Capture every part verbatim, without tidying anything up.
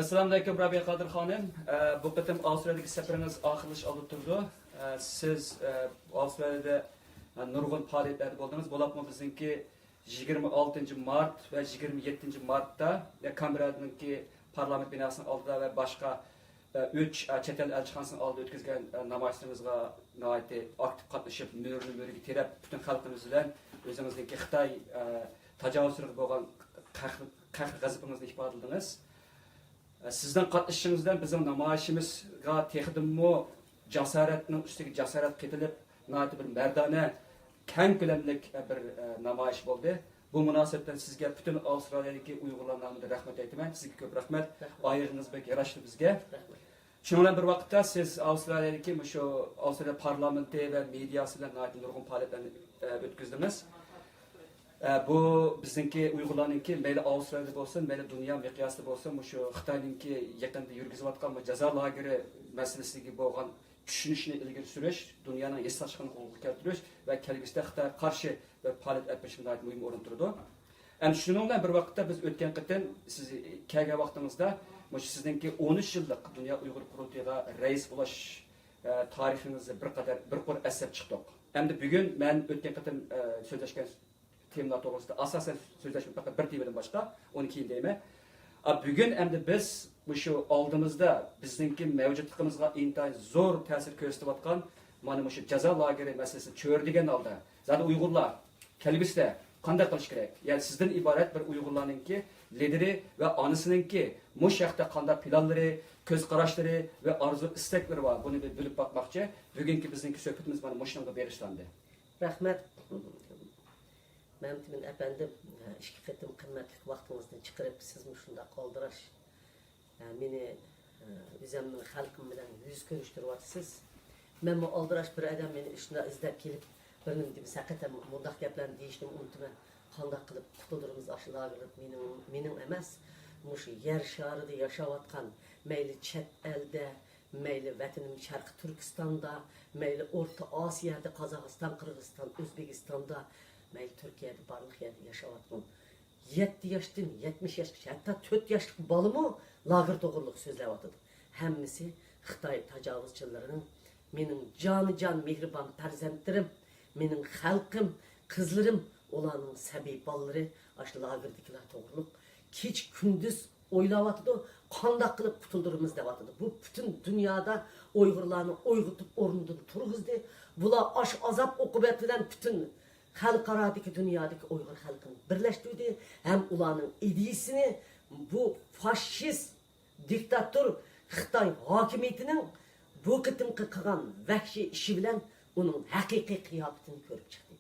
ئەسسالامۇئەلەيكۇم، رابىيە قادىر خانىم. ئە، بۇ قېتىم ئاۋسترالىيەدىكى سەپىرىڭىز ئاخىرلىشىش ئالدىدا تۇرىدۇ. ئە، سىز، ئە، ئاۋسترالىيەدە، ئە، نۇرغۇن پائالىيەتلەردە بولدىڭىز. بولۇپمۇ بىزنىڭكى يىگىرمە ئالتىنچى مارت ۋە يىگىرمە يەتتىنچى مارتتا، ئە، كانبېررادىكى پارلامېنت بىناسىنىڭ ئالدىدا ۋە باشقا، ئە، ئۈچ، ئە، چەت ئەل ئەلچىخانىسىنىڭ ئالدىدا ئۆتكۈزگەن، ئە، نامايىشىڭىزغا ناھايىتى ئاكتىپ قاتنىشىپ، مۈرىنى مۈرىگە تىرەپ، پۈتۈن خەلقىمىز بىلەن ئۆزىڭىزنىڭكى خىتاي، ئە، تاجاۋۇزچىلىرىغا بولغان قەھر-، قەھرى-غەزىپىڭىزنى ئىپادىلىدىڭىز. سىزنىڭ قاتنىشىشىڭىز بىلەن بىزنىڭ نامايىشىمىزغا تېخىدىنمۇ جاسارەتنىڭ ئۈستىگە جاسارەت قېتىلىپ، ناھايىتى بىر مەردانە، كەڭ كۆلەملىك بىر، ئە، نامايىش بولدى. بۇ مۇناسىۋەت بىلەن سىزگە پۈتۈن ئاۋسترالىيەدىكى ئۇيغۇرلار نامىدا رەھمەت ئېيتىمەن. سىزگە كۆپ رەھمەت. رەھمەت. ئايىغىڭىز بەك ياراشتى بىزگە. رەھمەت. شۇنىڭ بىلەن بىر ۋاقىتتا سىز ئاۋسترالىيەدىكى مۇشۇ ئاۋسترالىيە پارلامېنتى ۋە مېدىياسى بىلەن ناھايىتى نۇرغۇن پائالىيەتلەرنى، ئە، ئۆتكۈزدىڭىز. ئە، بۇ بىزنىڭكى ئۇيغۇرلارنىڭكى مەيلى ئاۋسترالىيەدە بولسۇن، مەيلى دۇنيا مىقياسىدا بولسۇن، مۇشۇ خىتاينىڭكى يېقىندا يۈرگۈزۈۋاتقان بۇ جازا لاگېرى مەسىلىسىگە بولغان چۈشىنىشنى ئىلگىرى سۈرۈش، دۇنيانىڭ ھېسداشلىقىنى قولغا كەلتۈرۈش ۋە كەلگۈسىدە خىتايغا قارشى بىر پائالىيەت ئېلىپ بېرىشقا ناھايىتى مۇھىم ئورۇن تۇرىدۇ. ئەمدى شۇنىڭ بىلەن بىر ۋاقىتتا بىز ئۆتكەن قېتىم سىز كەلگەن ۋاقتىڭىزدا مۇشۇ سىزنىڭكى ئون ئۈچ يىللىق دۇنيا ئۇيغۇر قۇرۇلتىيىغا رەئىس بولۇش، ئە، تارىخىڭىزنى بىر قەدەر، بىر قۇر ئەسلەپ چىقتۇق. ئەمدى بۈگۈن مەن ئۆتكەن قېتىم، ئە، سۆزلەشكەن تېمىلار توغرىسىدا ئاساسەن سۆزلەشمەي، پەقەت بىر تېمىدىن باشقا، ئۇنى كېيىن دەيمەن. ئا، بۈگۈن ئەمدى بىز مۇشۇ ئالدىمىزدا بىزنىڭكى مەۋجۇتلۇقىمىزغا ئىنتايىن زور تەسىر كۆرسىتىۋاتقان مانا مۇشۇ جازا لاگېرى مەسىلىسىنى چۆرىدىگەن ھالدا، زادى ئۇيغۇرلار كەلگۈسىدە قانداق قىلىش كېرەك؟ يەنى سىزدىن ئىبارەت بىر ئۇيغۇرلارنىڭكى لىدېرى ۋە ئانىسىنىڭكى مۇشۇ ھەقتە قانداق پىلانلىرى، كۆز قاراشلىرى ۋە ئارزۇ ئىستەكلىرى بار، بۇنى بىر بىلىپ باقماقچى. بۈگۈنكى بىزنىڭكى سۆھبىتىمىز مانا مۇشۇنىڭغا بېغىشلاندى. رەھمەت. مەمتىمىن ئەپەندىم، ئىككى قېتىم قىممەتلىك ۋاقتىڭىزنى چىقىرىپ، سىز مۇشۇنداق ئالدىراش، مېنى، ئۆزۈمنىڭ خەلقىم بىلەن يۈز كۆرۈشتۈرۈۋاتىسىز. مەنمۇ ئالدىراش بىر ئادەم مېنى شۇنداق ئىزدەپ كېلىپ، بىر نېمە دېمىسە، ھەقىقەتەن مۇنداق گەپلەرنى دېيىشنىمۇ ئۇنتۇمەن. قانداق قىلىپ قۇتۇلدۇرىمىز ئاشۇ لاگېرلىرنى؟ مېنىڭ، مېنىڭ ئەمەس، مۇشۇ يەر شارىدا ياشاۋاتقان، مەيلى چەت ئەلدە، مەيلى ۋەتىنىم شەرقىي تۈركىستاندا، مەيلى ئورتا ئاسىيادا، قازاقىستان، قىرغىزىستان، ئۆزبېكىستاندا، مەيلى تۈركىيەدە، بارلىق يەردە ياشاۋاتقان يەتتە ياشتىن يەتمىش ياشقىچە، ھەتتا تۆت ياشلىق بالىمۇ لاگېر توغرىلىق سۆزلەۋاتىدۇ. ھەممىسى خىتاي تاجاۋۇزچىلىرىنىڭ، مېنىڭ جانىجان مېھرىبان پەرزەنتلىرىم، مېنىڭ خەلقىم، قىزلىرىم، ئۇلارنىڭ سەبىي بالىلىرى ئاشۇ لاگېردىكىلەر توغرىلىق كېچە كۈندۈز ئويلاۋاتىدۇ، قانداق قىلىپ قۇتۇلدۇرىمىز دەۋاتىدۇ. بۇ پۈتۈن دۇنيادا ئۇيغۇرلارنى ئويغىتىپ، ئورنىدىن تۇرغۇزدى. بۇلار ئاشۇ ئازاب ئوقۇبەت بىلەن پۈتۈن خەلقئارادىكى، دۇنيادىكى ئۇيغۇر خەلقىنى بىرلەشتۈردى ھەم ئۇلارنىڭ ئىدىيىسىنى بۇ فاشىست دىكتاتور خىتاي ھاكىمىيىتىنىڭ بۇ قېتىمقى قىلغان ۋەھشىي ئىشى بىلەن ئۇنىڭ ھەقىقىي قىياپىتىنى كۆرۈپ چىقتى.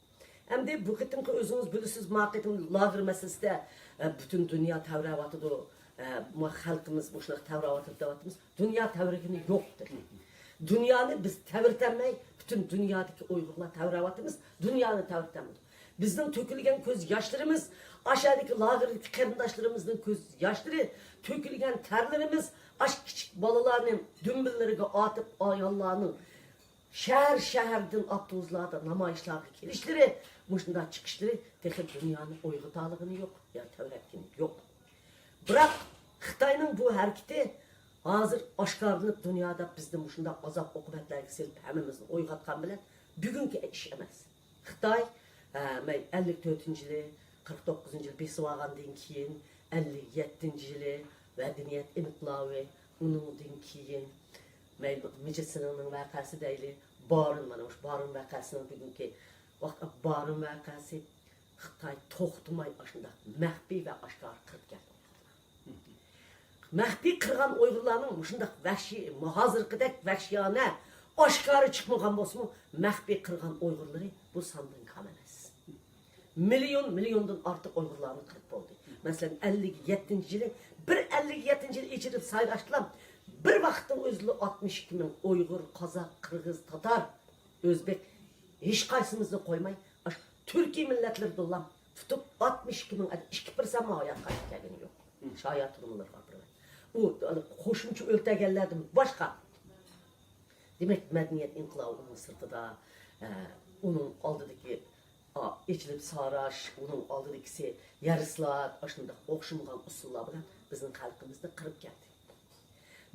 ئەمدى بۇ قېتىمقى ئۆزىڭىز بىلىسىز، ما قېتىم لاگېر مەسىلىسىدە، ئە، پۈتۈن دۇنيا تەۋرەۋاتىدۇ، ئە، ما خەلقىمىز مۇشۇنداق تەۋرەۋاتىدۇ دەۋاتىمىز. دۇنيا تەۋرىگىنى يوق دېدى. دۇنيانى بىز تەۋرىتەلمەي، پۈتۈن دۇنيادىكى ئۇيغۇرلار تەۋرەۋاتىمىز، دۇنيانى تەۋرىتەلمىدۇق. بىزنىڭ تۆكۈلگەن كۆز ياشلىرىمىز، ئاشۇ يەردىكى لاگېردىكى قېرىنداشلىرىمىزنىڭ كۆز ياشلىرى، تۆكۈلگەن تەرلىرىمىز، ئاشۇ كىچىك بالىلارنى دۈمبىلىرىگە ئاتىپ، ئاياللارنىڭ شەھەر-شەھەردىن ئاپتوبۇسلاردا نامايىشلارغا كېلىشلىرى، مۇشۇنداق چىقىشلىرى تېخى دۇنيانى ئويغىتالىغىنى يوق، يا تەۋرەتكىنى يوق. بىراق خىتاينىڭ بۇ ھەرىكىتى ھازىر ئاشكارىلىنىپ، دۇنيادا بىزنى مۇشۇنداق ئازاب-ئوقۇبەتلەرگە سېلىپ، ھەممىمىزنى ئويغاتقان بىلەن بۈگۈنكى ئىش ئەمەس. خىتاي، ئە، مەي-، ئەللىك تۆتىنچى يىلى، قىرىق توققۇزىنچى يىلى بېسىۋالغاندىن كېيىن، ئەللىك يەتتىنچى يىلى مەدەنىيەت ئىنقىلابى، ئۇنىڭدىن كېيىن مەيلى مىجىتسىنىڭنىڭ ۋەقەسى دەيلى، بارىن، مانا مۇشۇ بارىن ۋەقەسىنىڭ بۈگۈنكى ۋاقىت، بارىن ۋەقەسى، خىتاي توختىماي ئاشۇنداق مەخپىي ۋە ئاشكارا قىرىپ كەلدى. مەخپىي قىرغان ئۇيغۇرلارنىڭ مۇشۇنداق ۋەھشىي، ھازىرقىدەك ۋەھشىيانە، ئاشكارا چىقمىغان بولسىمۇ، مەخپىي قىرغان ئۇيغۇرلىرى بۇ ساندىن كام ئەمەس. مىليون، مىليوندىن ئارتۇق ئۇيغۇرلارنى قىرىپ بولدى. مەسىلەن، ئەللىك يەتتىنچى يىلى، بىر ئەللىك يەتتىنچى يىلى ئېچىلىپ سايلاشتىلا، بىر ۋاقىتنىڭ ئۆزىدىلا ئاتمىش ئىككى مىڭ ئۇيغۇر، قازاق، قىرغىز، تاتار، ئۆزبېك، ھېچقايسىمىزنى قويماي، ئاشۇ تۈركىي مىللەتلىرىدىنلا تۇتۇپ، ئاتمىش ئىككى مىڭ ئادەم، ئىككى پىرسەنتمۇ ھايات قايتىپ كەلگىنى يوق. شاياتۇرۇنلىرىغا بىر. ئۇ قوشۇمچە ئۆلتۈرگەنلەردىن باشقا. دېمەك، مەدەنىيەت ئىنقىلابى ئۇنىڭ سىرتىدا، ئە، ئۇنىڭ ئالدىدىكى، ئا، ئېچىلىپ ساراش، ئۇنىڭ ئالدىدىكىسى يەر سىلاش، ئاشۇنداق ئوخشىمىغان ئۇسۇللار بىلەن بىزنىڭ خەلقىمىزنى قىرىپ كەلدى.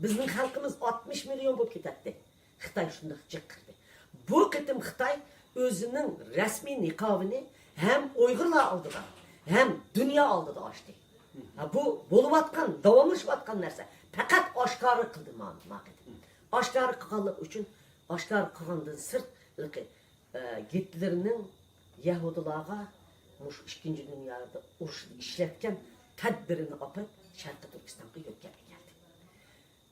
بىزنىڭ خەلقىمىز ئاتمىش مىليون بولۇپ كېتەتتى. خىتاي شۇنداق جىق كىردى. بۇ قېتىم خىتاي ئۆزىنىڭ رەسمىي نىقابىنى ھەم ئۇيغۇرلار ئالدىدا، ھەم دۇنيا ئالدىدا ئاچتى. ھە، بۇ بولۇۋاتقان، داۋاملىشىۋاتقان نەرسە. پەقەت ئاشكارا قىلدى ما-، ما قېتىم. ئاشكارا قىلغانلىقى ئۈچۈن، ئاشكارا قىلغاندىن سىرت، ھېلىقى، ئە، گىتلېرنىڭ يەھۇدىيلارغا مۇشۇ ئىككىنچى دۇنيا ئۇرۇشىدا ئىشلەتكەن تەدبىرىنى ئاپىرىپ، شەرقىي تۈركىستانغا يۆتكەپ ئەكەلدى.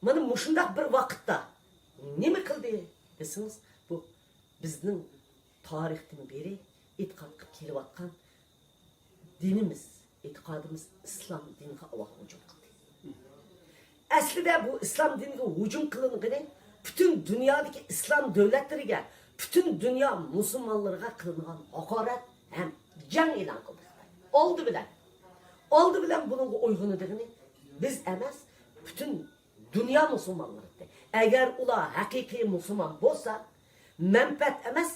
مانا مۇشۇنداق بىر ۋاقىتتا نېمە قىلدى دېسىڭىز، بۇ بىزنىڭ تارىختىن بېرى ئېتىقاد قىلىپ كېلىۋاتقان دىنىمىز، ئېتىقادىمىز ئىسلام دىنىغا ئاۋۋال ھۇجۇم قىلدى. ئەسلىدە بۇ ئىسلام دىنىغا ھۇجۇم قىلىنغىنى پۈتۈن دۇنيادىكى ئىسلام دۆلەتلىرىگە، پۈتۈن دۇنيا مۇسۇلمانلىرىغا قىلىنغان ھاقارەت ھەم جەڭ ئېلان قىلدى خىتاي. ئالدى بىلەن، ئالدى بىلەن بۇنىڭغا ئويغىنىدىغىنى بىز ئەمەس، پۈتۈن دۇنيا مۇسۇلمانلىرى. ئەگەر ئۇلار ھەقىقىي مۇسۇلمان بولسا، مەنپەئەت ئەمەس،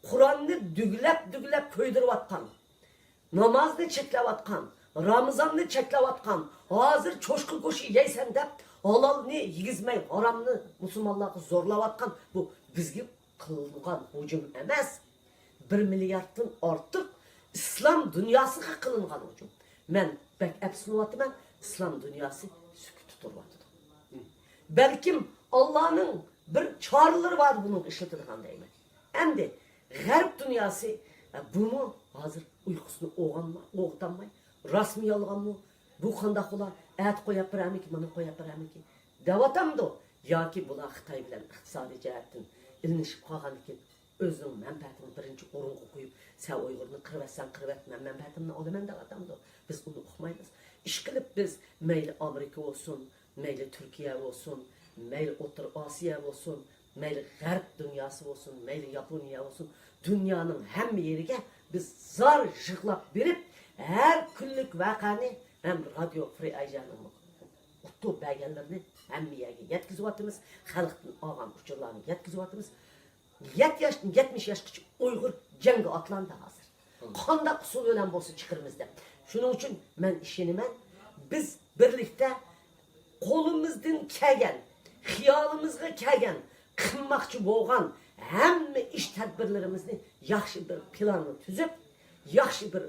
قۇرئاننى دۈگىلەپ-دۈگىلەپ كۆيدۈرۈۋاتقان، نامازنى چەكلەۋاتقان، رامىزاننى چەكلەۋاتقان، ھازىر چوشقا گۆشى يەيسەن دەپ، ھالالنى يېگۈزمەي، ھارامنى مۇسۇلمانلارغا زورلاۋاتقان بۇ بىزگە قىلىنغان ھۇجۇم ئەمەس، بىر مىلياردتىن ئارتۇق ئىسلام دۇنياسىغا قىلىنغان ھۇجۇم. مەن بەك ئەپسۇسلىنىۋاتىمەن، ئىسلام دۇنياسى سۈكۈتتە تۇرۇۋاتىدۇ. بەلكىم ئاللانىڭ بىر چارىلىرى بار بۇنىڭغا ئىشلىتىدىغان دەيمەن. ئەمدى غەرب دۇنياسى، ئە، بۇمۇ ھازىر ئۇيقۇسىنى ئوغانما-، ئويغىتالماي، راستمۇ يالغانمۇ، بۇ قانداق بولا، ئەتە قويۇپ بېرەرمىكىن، مانا قويۇپ بېرەرمىكىن دەۋاتامدۇ؟ ياكى بۇلار خىتاي بىلەن ئىقتىسادىي جەھەتتىن ئېلىنىشىپ قالغاندىكىن، ئۆزىنىڭ مەنپەئەتىنى بىرىنچى ئورۇنغا قويۇپ، سەن ئۇيغۇرنى قىرىۋەتسەڭ قىرىۋەت، مەن مەنپەئەتىمنى ئالىمەن دەۋاتامدۇ؟ بىز ئۇنى ئۇقمايمىز. ئىشقىلىپ بىز مەيلى ئامېرىكا بولسۇن، مەيلى تۈركىيە بولسۇن، مەيلى ئوتتۇرا ئاسىيا بولسۇن، مەيلى غەرب دۇنياسى بولسۇن، مەيلى ياپونىيە بولسۇن، دۇنيانىڭ ھەممە يېرىگە بىز زار يىغلاپ بېرىپ، ھەر كۈنلۈك ۋەقەنى ھەم رادىيو فرى ئەيژەنىڭ ئۇتتۇرۇپ بەرگەنلىرىنى ھەممە يەرگە يەتكۈزۈۋاتىمىز، خەلقتىن ئالغان ئۇچۇرلارنى يەتكۈزۈۋاتىمىز. يەتتە ياش، يەتمىش ياشقىچە ئۇيغۇر جەڭگە ئاتلاندى ھازىر. قانداق ئۇسۇل بىلەن بولسا چىقىرىمىز دەپ. شۇنىڭ ئۈچۈن مەن ئىشىنىمەن، بىز بىرلىكتە قولىمىزدىن كەلگەن، خىيالىمىزغا كەلگەن، قىلماقچى بولغان ھەممە ئىش تەدبىرلىرىمىزنى ياخشى بىر پىلاننى تۈزۈپ، ياخشى بىر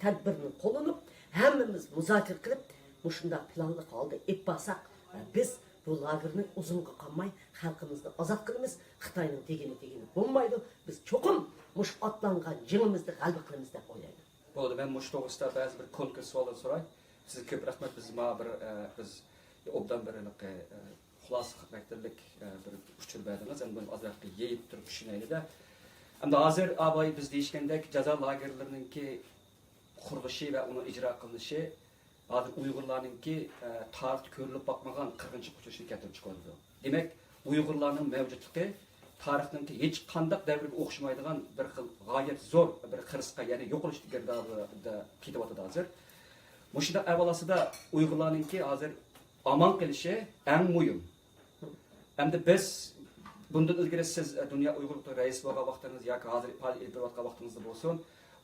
تەدبىرنى قوللىنىپ، ھەممىمىز مۇزاكىرە قىلىپ، مۇشۇنداق پىلانلىق ھالدا ئېلىپ بارساق، بىز بۇ لاگېرنى ئۇزۇنغا قالماي خەلقىمىزنى ئازاد قىلىمىز. خىتاينىڭ دېگىنى دېگىنى بولمايدۇ. بىز چوقۇم مۇشۇ ئاتلانغان جېڭىمىزدە غەلىبە قىلىمىز دەپ ئويلايمەن. بولدى، مەن مۇشۇ توغرىسىدا بەزى بىر كونكرېت سوئاللار سوراي. سىزگە كۆپ رەھمەت، بىز ماڭا بىر، ئە، بىز ئوبدان بىر ھېلىقى، ئە، خۇلاسە خاراكتېرلىك، ئە، بىر ئۇچۇر بەردىڭىز. ئەمدى بۇنى ئازراق يېيىپ تۇرۇپ چۈشىنەيلى-دە. ئەمدى ھازىر ئاباي بىز دېيىشكەندەك جازا لاگېرلىرىنىڭكى قۇرۇلۇشى ۋە ئۇنىڭ ئىجرا قىلىنىشى ھازىر ئۇيغۇرلارنىڭكى، ئە، تارىختا كۆرۈلۈپ باقمىغان قىرغىنچىلىق ئۇچرىشىنى كەلتۈرۈپ چىقىرىدۇ. دېمەك، ئۇيغۇرلارنىڭ مەۋجۇتلۇقى تارىخنىڭكى ھېچقانداق دەۋرگە ئوخشىمايدىغان بىر خىل غايەت زور بىر خىرىسقا، يەنى يوقىلىش گىردابىدا كېتىۋاتىدۇ ھازىر. مۇشۇنداق ئەھۋال ئاستىدا ئۇيغۇرلارنىڭكى ھازىر ئامان قېلىشى ئەڭ مۇھىم. ئەمدى بىز بۇندىن ئىلگىرى سىز، ئە، دۇنيا ئۇيغۇر قۇرۇلتىيى رەئىسى بولغان ۋاقتىڭىز ياكى ھازىر پائالىيەت ئېلىپ بېرىۋاتقان ۋاقتىڭىزدا بولسۇن،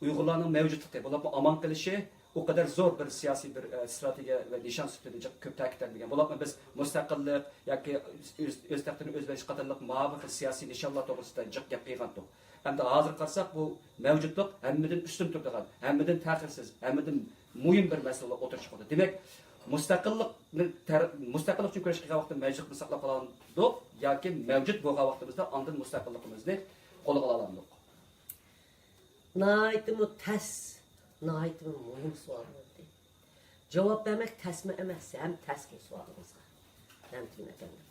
ئۇيغۇرلارنىڭ مەۋجۇتلۇقى، بولۇپمۇ ئامان قېلىشى ئۇ قەدەر زور بىر سىياسىي بىر، ئە، ئىستراتېگىيە ۋە نىشان سۈپىتىدە جىق كۆپ تەكىتلەنمىگەن. بولۇپمۇ بىز مۇستەقىللىق ياكى ئۆز، ئۆز تەختىنى ئۆزى بېرىش قاتارلىق ماۋۇ خىل سىياسىي نىشانلار توغرىسىدا جىق گەپ قىلغانتۇق. ئەمدى ھازىر قارىساق، بۇ مەۋجۇتلۇق ھەممىدىن ئۈستۈن تۇرىدىغان، ھەممىدىن تەخىرسىز، ھەممىدىن مۇھىم بىر مەسىلە بولۇپ ئوتتۇرىغا چىقىۋاتىدۇ. دېمەك، مۇستەقىللىقنى تەر-، مۇستەقىللىق ئۈچۈن كۈرەش قىلغان ۋاقىتتا مەۋجۇتلۇقنى ساقلاپ قالامدۇق ياكى مەۋجۇت بولغان ۋاقتىمىزدا ئاندىن مۇستەقىللىقىمىزنى قولغا ئالامدۇق؟ ناھايىتىمۇ تەس، ناھايىتىمۇ مۇھىم سوئال بولدى. جاۋاب بەرمەك تەسمۇ ئەمەس، ھەم تەسمۇ سوئالىڭىزغا، مەمتىمىن ئەپەندىم.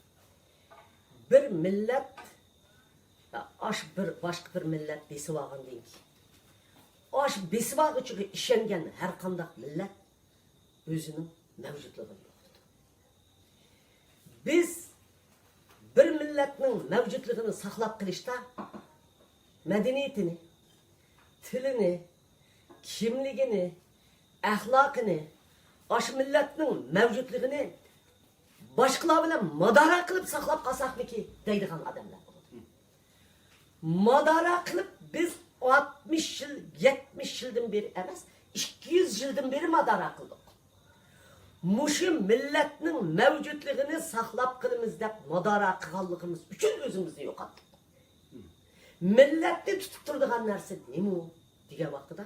بىر مىللەت، ئاش بىر، باشقا بىر مىللەت بېسىۋالغاندىن كېيىن، ئاش بېسىۋالغۇچىغا ئىشەنگەن ھەر قانداق مىللەت ئۆزىنىڭ مەۋجۇتلۇقىنى يوقىتىدۇ. بىز بىر مىللەتنىڭ مەۋجۇتلۇقىنى ساقلاپ قېلىشتا مەدەنىيىتىنى، تىلىنى، كىملىكىنى، ئەخلاقىنى، ئاشۇ مىللەتنىڭ مەۋجۇتلۇقىنى باشقىلار بىلەن مادارا قىلىپ ساقلاپ قالساقمىكى دەيدىغان ئادەملەر بولىدۇ. مادارا قىلىپ بىز ئاتمىش يىل، يەتمىش يىلدىن بېرى ئەمەس، ئىككى يۈز يىلدىن بېرى مادارا قىلدۇق. مۇشۇ مىللەتنىڭ مەۋجۇتلۇقىنى ساقلاپ قېلىمىز دەپ مۇدارا قىلغانلىقىمىز ئۈچۈن ئۆزىمىزنى يوقاتتۇق. مىللەتنى تۇتۇپ تۇرىدىغان نەرسە نېمە دېگەن ۋاقتىدا،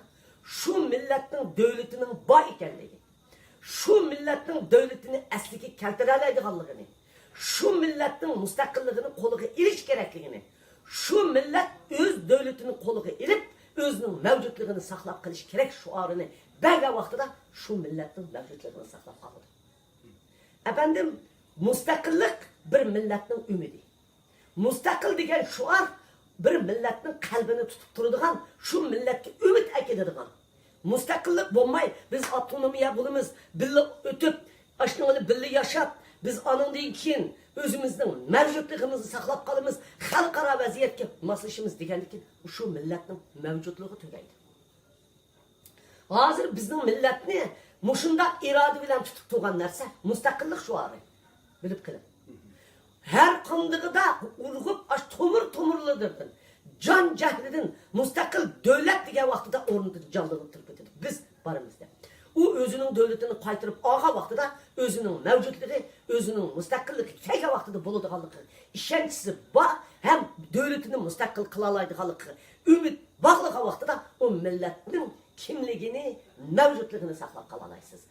شۇ مىللەتنىڭ دۆلىتىنىڭ بار ئىكەنلىكى، شۇ مىللەتنىڭ دۆلىتىنى ئەسلىگە كەلتۈرەلەيدىغانلىقىنى، شۇ مىللەتنىڭ مۇستەقىللىقىنى قولىغا ئېلىش كېرەكلىكىنى، شۇ مىللەت ئۆز دۆلىتىنى قولىغا ئېلىپ، ئۆزىنىڭ مەۋجۇتلۇقىنى ساقلاپ قېلىش كېرەك شوئارىنى بەرگەن ۋاقتىدا، شۇ مىللەتنىڭ مەۋجۇتلۇقىنى ساقلاپ قالىدۇ. ئەپەندىم، مۇستەقىللىق بىر مىللەتنىڭ ئۈمىدى. مۇستەقىل دېگەن شوئار بىر مىللەتنىڭ قەلبىنى تۇتۇپ تۇرىدىغان، شۇ مىللەتكە ئۈمىد ئەكېلىدىغان. مۇستەقىللىق بولماي، بىز ئاپتونومىيە بولىمىز، بىللە ئۆتۈپ، ئاشۇنىڭ بىلەن بىللە ياشاپ، بىز ئانىڭدىن كېيىن ئۆزىمىزنىڭ مەۋجۇتلۇقىمىزنى ساقلاپ قالىمىز، خەلقئارا ۋەزىيەتكە ماسلىشىمىز دېگەندىن كېيىن، شۇ مىللەتنىڭ مەۋجۇتلۇقى تۈگەيدۇ. ھازىر بىزنىڭ مىللەتنى مۇشۇنداق ئىرادە بىلەن تۇتۇپ تۇرغان نەرسە مۇستەقىللىق شوئارى. بىلىپ قېلىڭ. ھەر قاندىقىدا ئۇرغۇپ، ئاش تومۇر تومۇرلىرىدىن، جان جەھلىدىن مۇستەقىل دۆلەت دېگەن ۋاقتىدا ئورنىدىن جانلىنىپ تۇرۇپ كېتىدۇ. بىز بارىمىز دەپ. ئۇ ئۆزىنىڭ دۆلىتىنى قايتۇرۇپ ئالغان ۋاقتىدا ئۆزىنىڭ مەۋجۇتلۇقى، ئۆزىنىڭ مۇستەقىللىقى كەلگەن ۋاقتىدا بولىدىغانلىقىغا ئىشەنچىسى بار ھەم دۆلىتىنى مۇستەقىل قىلالايدىغانلىقىغا ئۈمىد باغلىغان ۋاقتىدا ئۇ مىللەتنىڭ كىملىكىنى، مەۋجۇتلۇقىنى ساقلاپ قالالايسىز.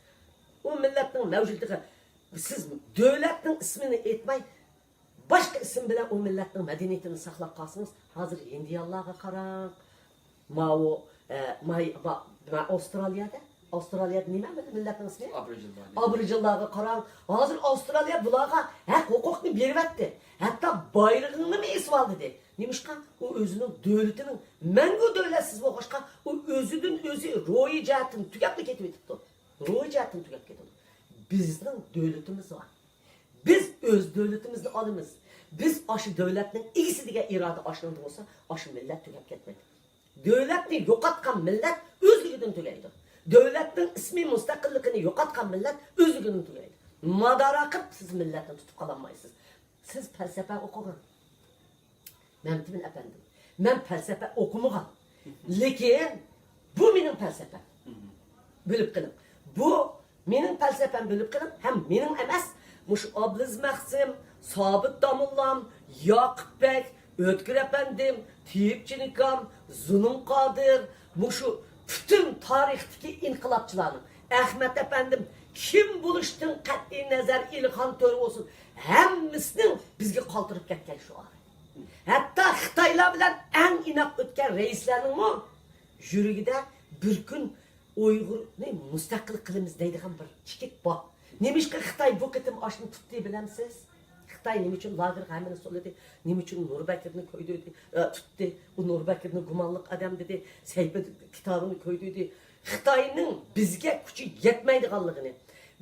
ئۇ مىللەتنىڭ مەۋجۇتلۇقى، سىز دۆلەتنىڭ ئىسمىنى ئېيتماي، باشقا ئىسىم بىلەن ئۇ مىللەتنىڭ مەدەنىيىتىنى ساقلاپ قالسىڭىز، ھازىر ھىندىيانلارغا قاراڭ، ماۋۇ، ئە، ماي-، با-، ما-، ئاۋسترالىيەدە، ئاۋسترالىيەدە نېمە مىللەتنىڭ ئىسمى؟ ئابورىجىنلار. ئابورىجىنلارغا قاراڭ. ھازىر ئاۋسترالىيە بۇلارغا ھەق ھوقۇقنى بېرىۋەتتى. ھەتتا بايرىقىنىمۇ ئېسىۋالدى دېدى. نېمىشقا؟ ئۇ ئۆزىنىڭ دۆلىتىنىڭ مەڭگۈ دۆلەتسىز بولغاچقا، ئۇ ئۆزىدىن ئۆزى روھىي جەھەتتىن تۈگەپلا كېتىۋېتىپتۇ. روھىي جەھەتتىن تۈگەپ كېتىدۇ. بىزنىڭ دۆلىتىمىز بار. بىز ئۆز دۆلىتىمىزنى ئالىمىز. بىز ئاشۇ دۆلەتنىڭ ئىگىسى دېگەن ئىرادە ئاشۇنىڭدا بولسا، ئاشۇ مىللەت تۈگەپ كەتمەيدۇ. دۆلەتنى يوقاتقان مىللەت ئۆزلۈكىدىن تۈگەيدۇ. دۆلەتنىڭ ئىسمى مۇستەقىللىقىنى يوقاتقان مىللەت ئۆزلۈكىدىن تۈگەيدۇ. مادارا قىلىپ سىز مىللەتنى تۇتۇپ قالالمايسىز. سىز پەلسەپە ئوقۇغان. مەمتىمىن ئەپەندىم، مەن پەلسەپە ئوقۇمىغان. لېكىن بۇ مېنىڭ پەلسەپەم. بىلىپ قېلىڭ. بۇ مېنىڭ پەلسەپەم، بىلىپ قېلىڭ. ھەم مېنىڭ ئەمەس، مۇشۇ ئابلىز مەخسىم، سابىت داموللام، ياقۇپ بەگ، ئۆتكۈر ئەپەندىم، تېيىپ چىنكام، زۇنۇن قادىر، مۇشۇ پۈتۈن تارىختىكى ئىنقىلابچىلارنىڭ، ئەخمەت ئەپەندىم، كىم بولۇشتىن قەتئىي نەزەر، ئېلىخان تۆرە بولسۇن، ھەممىسىنىڭ بىزگە قالدۇرۇپ كەتكەن شوئارى. ھەتتا خىتايلار بىلەن ئەڭ ئىناق ئۆتكەن رەئىسلەرنىڭمۇ يۈرىكىدە بىر كۈن ئۇيغۇرنى مۇستەقىل قىلىمىز دەيدىغان بىر چېكىت بار. نېمىشقا خىتاي بۇ قېتىم ئاشۇنى تۇتتى بىلەمسىز؟ خىتاي نېمە ئۈچۈن لاگېرغا ھەممىنى سولىدى؟ نېمە ئۈچۈن نۇربەكرىنى كويدۇردى، ئە، تۇتتى؟ ئۇ نۇربەكرىنى گۇمانلىق ئادەم دېدى، سەيپى كىتابىنى كويدۇردى. خىتاينىڭ بىزگە كۈچى يەتمەيدىغانلىقىنى،